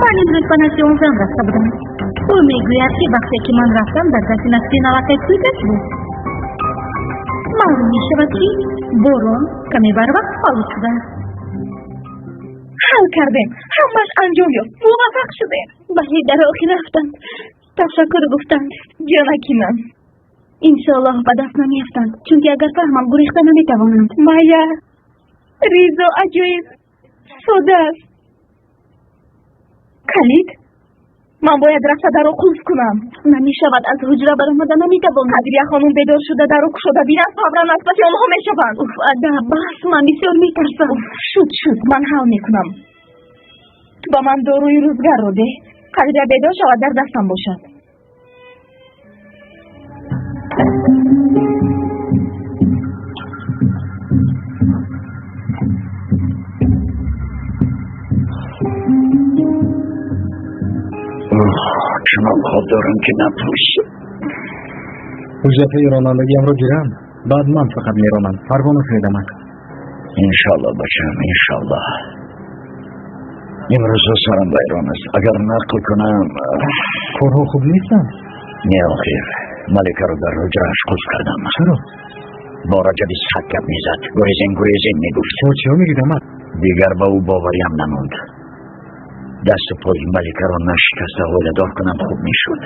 Ман имрӯз ба назди он зан рафта будам. Ӯ мегӯяд, ки вақте ки ман рафтам, дар дасти Насрин аллакай кӯдак буд. Маълум мешавад, ки Борон каме барвақт фавт шудааст. Ҳал кардем, ҳамааш анҷом ёфт, муваффақ шудем. Бале, дар охир рафтанд. Ташаккур гуфтанд. Ҷонаки ман. Иншоаллоҳ ба даст намеафтанд, чунки агар фаҳмам, гурехта наметавонанд. Майя, Ризо аҷоиб сода аст. Калид? Ман бояд рафта даро қулф кунам. Намешавад, аз ҳуҷра баромада наметавонам. Қадрия хонум бедор шуда даро кушода бинад, фавран аз паси онҳо мешаванд. Уф, ада, бас, ман бисёр метарсам. Уф, шуд, шуд, ман ҳал мекунам. Ту ба ман доруи рӯзгарро деҳ. Қадрия бедор шавад, дар дастам бошад. Чунон хоб дорам, ки напурс. Ҳуҷҷатҳои ронандагиамро гирам, баъд ман фақат меронам. Парво накунед, амак. Иншоаллоҳ, бачам, иншоаллоҳ. Имрӯзҳо сарам вайрон аст. Агар нақл кунам... Корҳо хуб нестанд? Не, охир. Маликаро дар ҳуҷрааш қулф кардам. Чаро? Бо Раҷаби саг гап мезад. Гурезен, гурезен мегуфт. Шумо чиҳо мегӯед, амак? Дигар ба ӯ бовариам намонд. Дасту пои Маликаро нашикаста оиладор кунам хуб мешуд.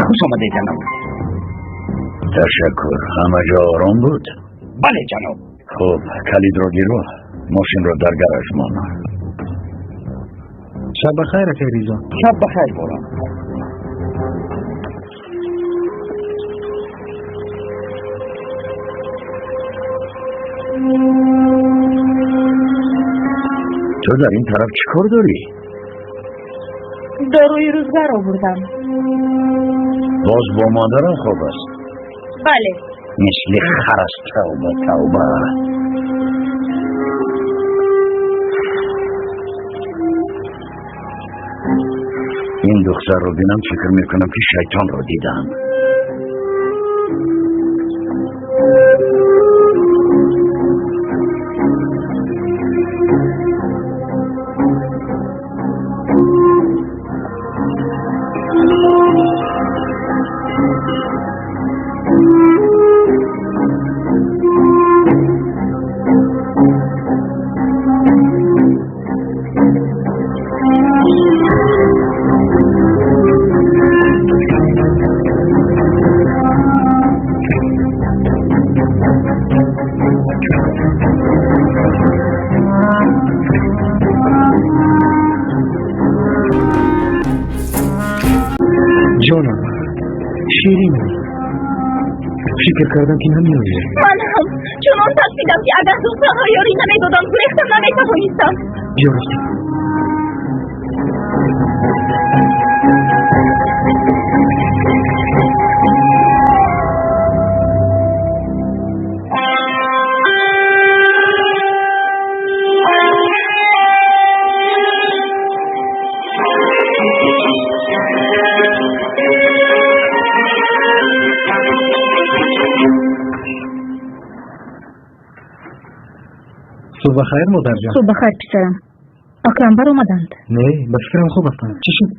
Хуш омадед, ҷаноб. Ташаккур. Ҳама ҷо ором буд? Бале, ҷаноб. Хуб, калидро гиру, мошинро дар гараж мон. Шаб ба хайр, акай Ризо. Шаб ба хайр, Борон. Ту дар ин тараф чӣ кор дорӣ? Доруи рӯзгар овурдам. Боз бо модарам хоб аст? Бале. Мисли хар аст. Тавба, тавба. Ин духтарро бинам, фикр мекунам, ки шайтонро дидам. Ҷонам, ширинам, фикр кардам, ки намеояд. Ман ҳам чунон тарсидам, ки агар духтарҳо ёрӣ намедоданд, гурехтам наметавонистам. Биё, рафтем. Субҳ бахайр, модарҷон. Субҳ бахайр, писарам. Акрам баромаданд? Не, ба фикрам хуб ҳастанд. Чӣ шуд?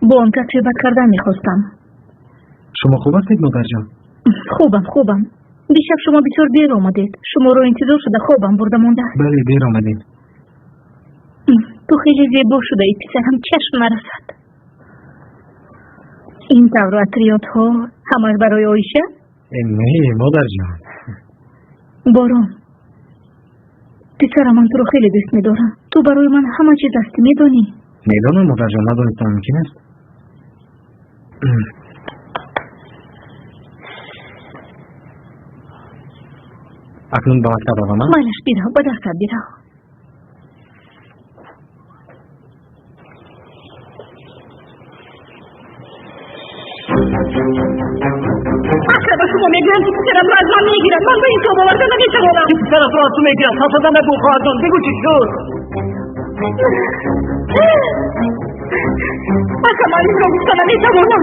Бо он кас суҳбат кардан мехостам. Шумо хуб ҳастед, модарҷон? Хубам, хубам. Дишаб шумо бисёр дер омадед. Шуморо интизор шуда хобам бурда мондааст. Бале, дер омадем. Ту хеле зебо шудаӣ, писарам, чашм нарасад. Ин тавр атриётҳо ҳамаш барои Оиша? Не, модарҷон. Борон, писарам, ман туро хеле дӯст медорам. Ту барои ман ҳама чиз ҳастӣ, медонӣ? Медонам, модарҷон, надонистам мумкин аст? Акнун ба мактаб равам? Майлаш, бирав, ба дарсат бирав. Ака, ба шумо мегӯям, ки писарамро аз ман мегирад. Ман ба ин тоб оварда наметавонам. Ки писаратро аз ту мегирад? Хасада нагӯ, хоҳарҷон, бигӯ чӣ шуд? Ака, ман инро гуфта наметавонам.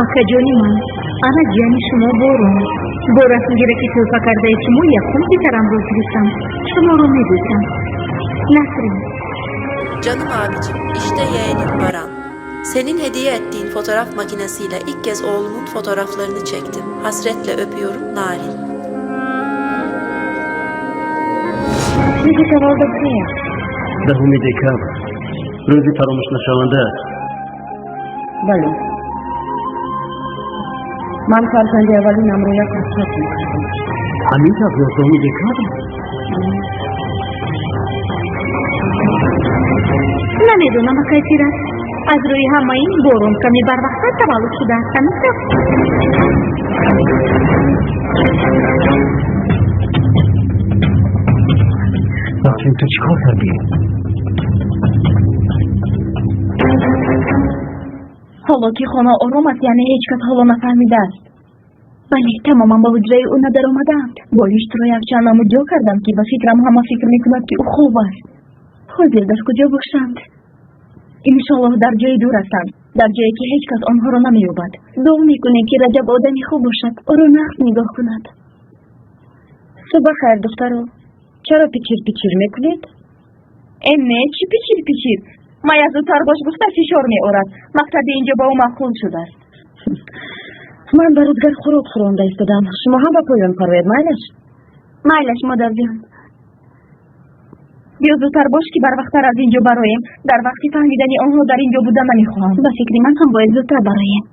Акаҷони ман, ана ҷияни шумо Борон. Бо расмгираки тӯҳфа кардаи шумо якум писарамро гирифтам. Шуморо мебӯсам. Насрин. Canım abicim, işte yeğenin Baran. Senin hediye ettiğin fotoğraf makinesiyle ilk kez oğlumun fotoğraflarını çektim. Hasretle öpüyorum, Narin. Рӯзи таваллудат кай аст? 10 декабр. Рӯзи фаромӯшнашаванда аст. Бале. Ман фарзанди аввалинамро як рӯз мекардам. Ҳамин тавр 11 декабр? Намедонам, акай Фираз. Аз рӯи ҳама ин Борон каме барвақттар таваллуд шудааст, ҳамин тавр? Насрин, ту чӣ кор кардӣ? Ҳоло ки хона ором аст, яъне ҳеҷ кас ҳоло нафаҳмидааст. Бале, тамоман ба ҳуҷраи ӯ надаромадаанд. Болиштро якчанд намуд ҷо кардам, ки ба фикрам ҳама фикр мекунад, ки ӯ хоб аст. Ҳозир дар куҷо бошанд? Иншоаллоҳ дар ҷои дур ҳастанд, дар ҷое ки ҳеҷ кас онҳоро намеёбад. Дуо мекунем, ки Раҷаб одами хуб бошад, ӯро нағз нигоҳ кунад. Субҳ бахайр, духтаро. Чаро пичир пичир мекунед? Э, не, чӣ пичир пичир? Мая зудтар бош гуфта фишор меорад. Мактаби инҷо ба ӯ маъқул шудааст. Ман ба рӯзгар хӯрок хӯронда истодам. Шумо ҳам ба поён пароед, майлаш? Майлаш, модарҷон. Биё зудтар бош, ки барвақттар аз инҷо бароем. Дар вақти фаҳмидани онҳо дар инҷо буда намехоҳам. Ба фикри ман ҳам бояд зудтар бароем.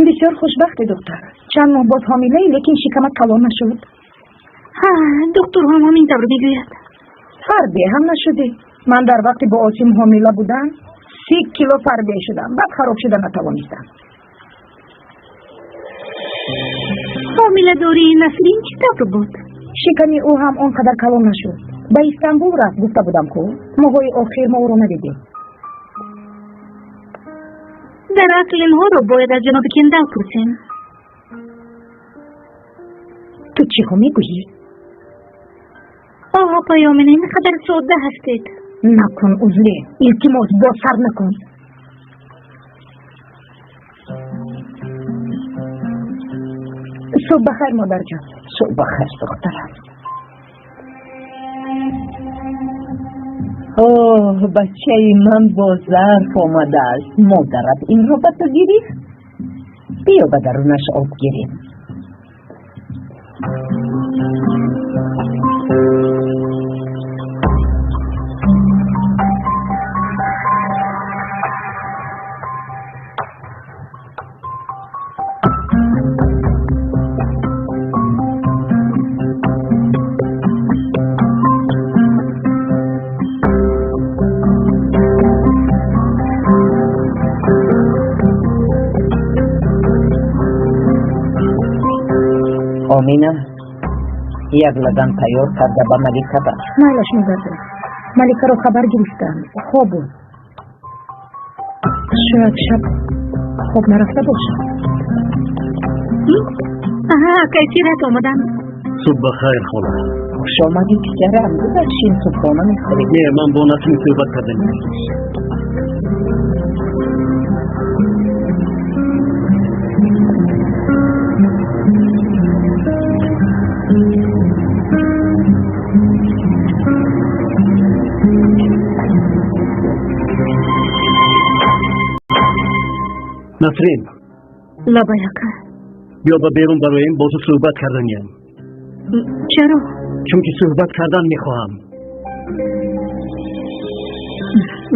Бисёр хушбахти, духтар. Чанд моҳ боз ҳомилаи, лекин шикамат калон нашуд. Ҳа, доктор ҳам ҳамин тавр мегӯяд. Фарбе ҳам нашудӣ. Ман дар вақти бо Осим ҳомила будам, 30 кило фарбе шудам, баъд хароб шуда натавонистам. Ҳомиладории Насрин чӣ тавр буд? Шиками ӯ ҳам он қадар калон нашуд. Ба Истанбул рафт, гуфта будам ку. Моҳҳои охир мо ӯро надидем. Дар асл инҳоро бояд аз ҷаноби Кендал пурсем. Ту чиҳо мегӯӣ? Оҳ, апаи Омина, ин қадар содда ҳастед. Накун, узле, илтимос, боз сар накун. Субҳ бахайр, модарҷон. Субҳ бахайр, духтарам. Оҳ, бачаи ман бо зарф омадааст. Модарат инро ба ту гирифт? Биё ба дарунаш об гирем. Омина, як лаган тайёр карда ба Малика бар. Майлаш, модарҷон. Маликаро хабар гирифтам, хоб буд. Шояд шаб хоб нарафта бошад. Аҳа, акай Фират омаданд. Субҳ бахайр, хола. Хуш омадӣ, писарам. Гузашин, субҳона мехӯрӣ. Не, ман бо Насрин суҳбат кардам. Насрин. Лабай, ака. Биё ба берун бароем, бо ту суҳбат карданиям. Чаро? Чунки суҳбат кардан мехоҳам.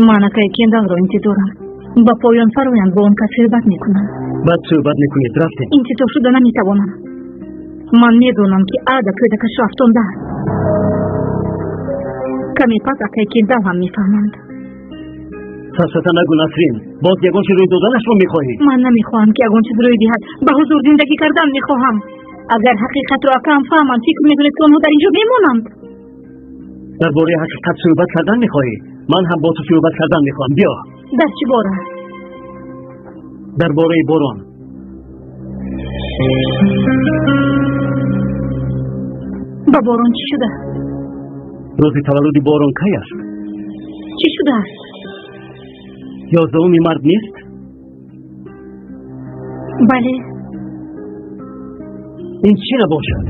Ман акай Кендалро интизорам. Ба поён фароянд, бо он кас суҳбат мекунам. Баъд суҳбат мекунед, рафтем. Интизор шуда наметавонам. Ман медонам, ки Ада кӯдакашро афтондааст. Каме пас акай Кендал ҳам мефаҳманд. Сафсата нагӯ, Насрин. Боз ягон чиз рӯй доданашро мехоҳӣ? Ман намехоҳам, ки ягон чиз рӯй диҳад. Ба ҳузур зиндагӣ кардан мехоҳам. Агар ҳақиқатро акаам фаҳманд, фикр мекунед, ки онҳо дар ин ҷо мемонанд? Дар бораи ҳақиқат суҳбат кардан мехоҳӣ? Ман ҳам бо ту суҳбат кардан мехоҳам. Биё. Дар чӣ бора? Дар бораи Борон. Ба Борон чӣ шуда? Рӯзи таваллуди Борон кай аст? Чӣ шудааст? 11 март нест? Бале. Ин чӣ набошад?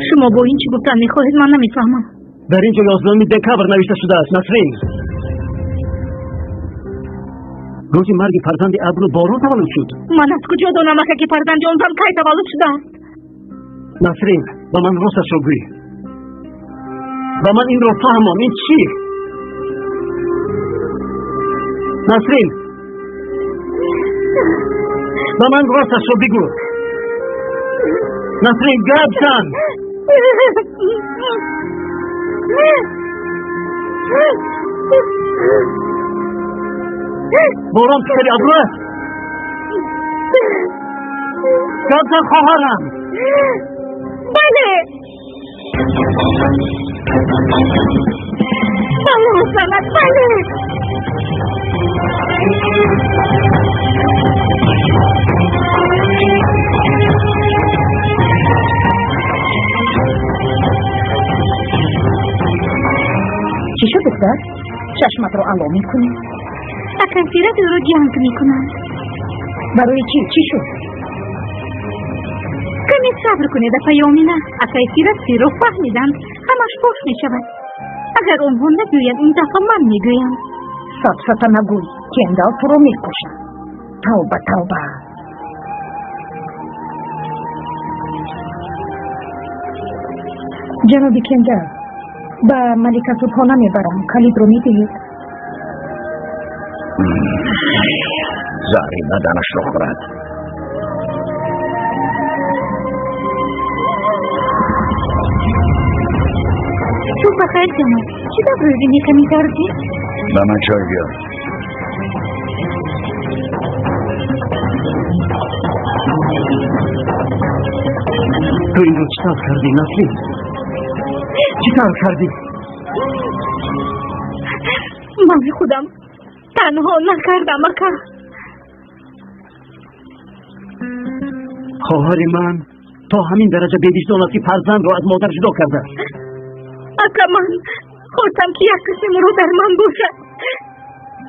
Шумо бо ин чӣ гуфтан мехоҳед, ман намефаҳмам. Дар ин ҷо 11 декабр навишта шудааст, Насрин. Рӯзи марги фарзанди Абру Борон таваллуд шуд. Ман аз куҷо донам, ака, ки фарзанди он зан кай таваллуд шудааст? Насрин, ба ман росташро гӯй. Ба ман инро фаҳмон, ин чӣ? Насрин, ба ман росташро бигӯ. Насрин, гап зан. Борон писари Абру аст? Гап зан, хоҳарам. Бале. Бале, Ҳасанат, бале. Чӣ шуд, духтар? Чашматро ало мекунӣ? Акай Фират ӯро ҷанг мекунанд. Барои чӣ? Чӣ шуд? Каме сабр кунед, апаи Омина. Акай Фират сирро фаҳмиданд, ҳамаш фош мешавад. Агар онҳо нагӯянд, ин дафъа ман мегӯям. Сафсата нагӯй, Кендал туро мекушад. Тавба, тавба. Ҷаноби Кендал, ба Малика субҳона мебарам. Калидро медиҳед? Заҳри баданашро хӯрад. Субҳ бахайр, ҷаноб. Чӣ гап рӯзи неками кардӣ? Ба ман чой биёр. Ту инро чӣ тавр кардӣ, Насрин? Чӣ тавр кардӣ? Ман худам танҳо накардам, ака. Хоҳари ман то ҳамин дараҷа бевиҷдон аст, ки фарзандро аз модар ҷудо кардааст. Ака, ман хостам, ки як касе муро дар ман бошад.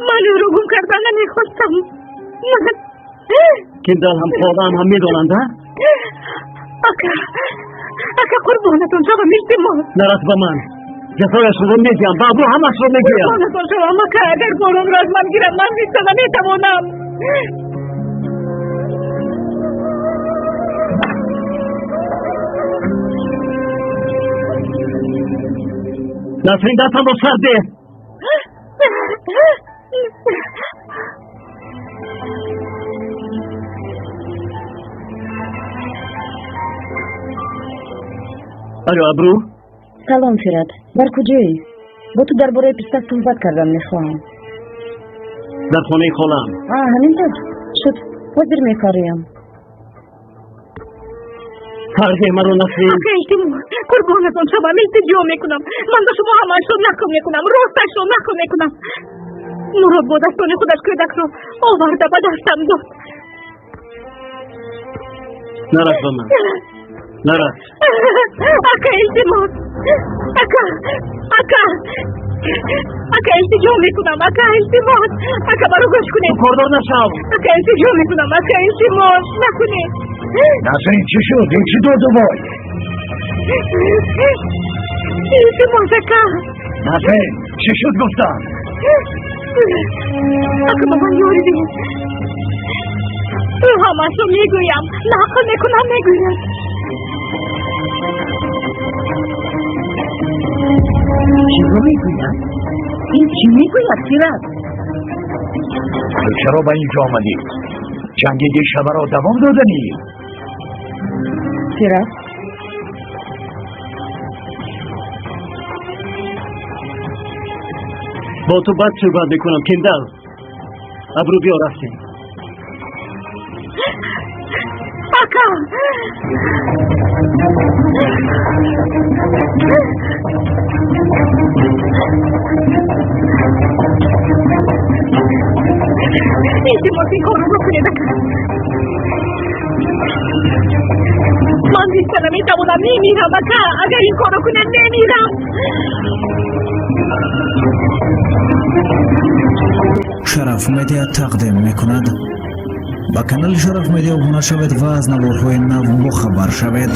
Ман ӯро гум кардан намехостам. Ман Кендал ҳам холаам ҳам медонанд, а? Ака, ака, қурбонатон шавам, илтимос. Нарас ба ман. Ҷасояшро медиҳам, ба Абру ҳамашро мегӯям. Қурбонатон шавам, ака, агар Боронро аз ман гиранд, ман зиста наметавонам. Насрин, дастамро сар деҳ. Алло, Абру. Салом, Фират. Дар куҷоӣ? Бо ту дар бораи писар суҳбат кардан мехоҳам. Дар хонаи холаам. Ҳамин тавр шуд, ҳозир мефарёям. Фарзе маро, Насрин. Ака, илтимос, қурбонатон шавам, илтиҷо мекунам. Ман ба шумо ҳамаашро нақл мекунам, росташро нақл мекунам. Мурод бо дастони худаш кӯдакро оварда ба дастам дод. Нарас ба ман, нарас. Ака, илтимос, ака, ака, ака, илтиҷо мекунам, ака, илтимос, ака, маро гӯш кунед. Ту кордор нашав. Ака, илтиҷо мекунам, ака, илтимос, накунед. Насрин, чӣ шуд? Ин чӣ доду вой? Илтимос, ака. Насрин, чӣ шуд гуфтам? Ака, ба ман ёрӣ диҳед. Ҳамаашро мегӯям, нақл мекунам, мегӯям. Чиро мегӯяд? Ин чӣ мегӯяд, Фират? Ту чаро ба ин ҷо омадӣ? Ҷанги дишабаро давом доданӣ? Фират. Бо ту бад суҳбат мекунам, Кендал. Абрӯ, биё, рафтем. Ака! Илтимос, ин корро бикунед, ака. Ман зиста наметавонам, мемирам, ака. Агар ин корро кунед, мемирам. Шараф Медиа тақдим мекунад. Ба канали Шараф Медиа обуна шавед ва аз наворҳои нав бохабар шавед.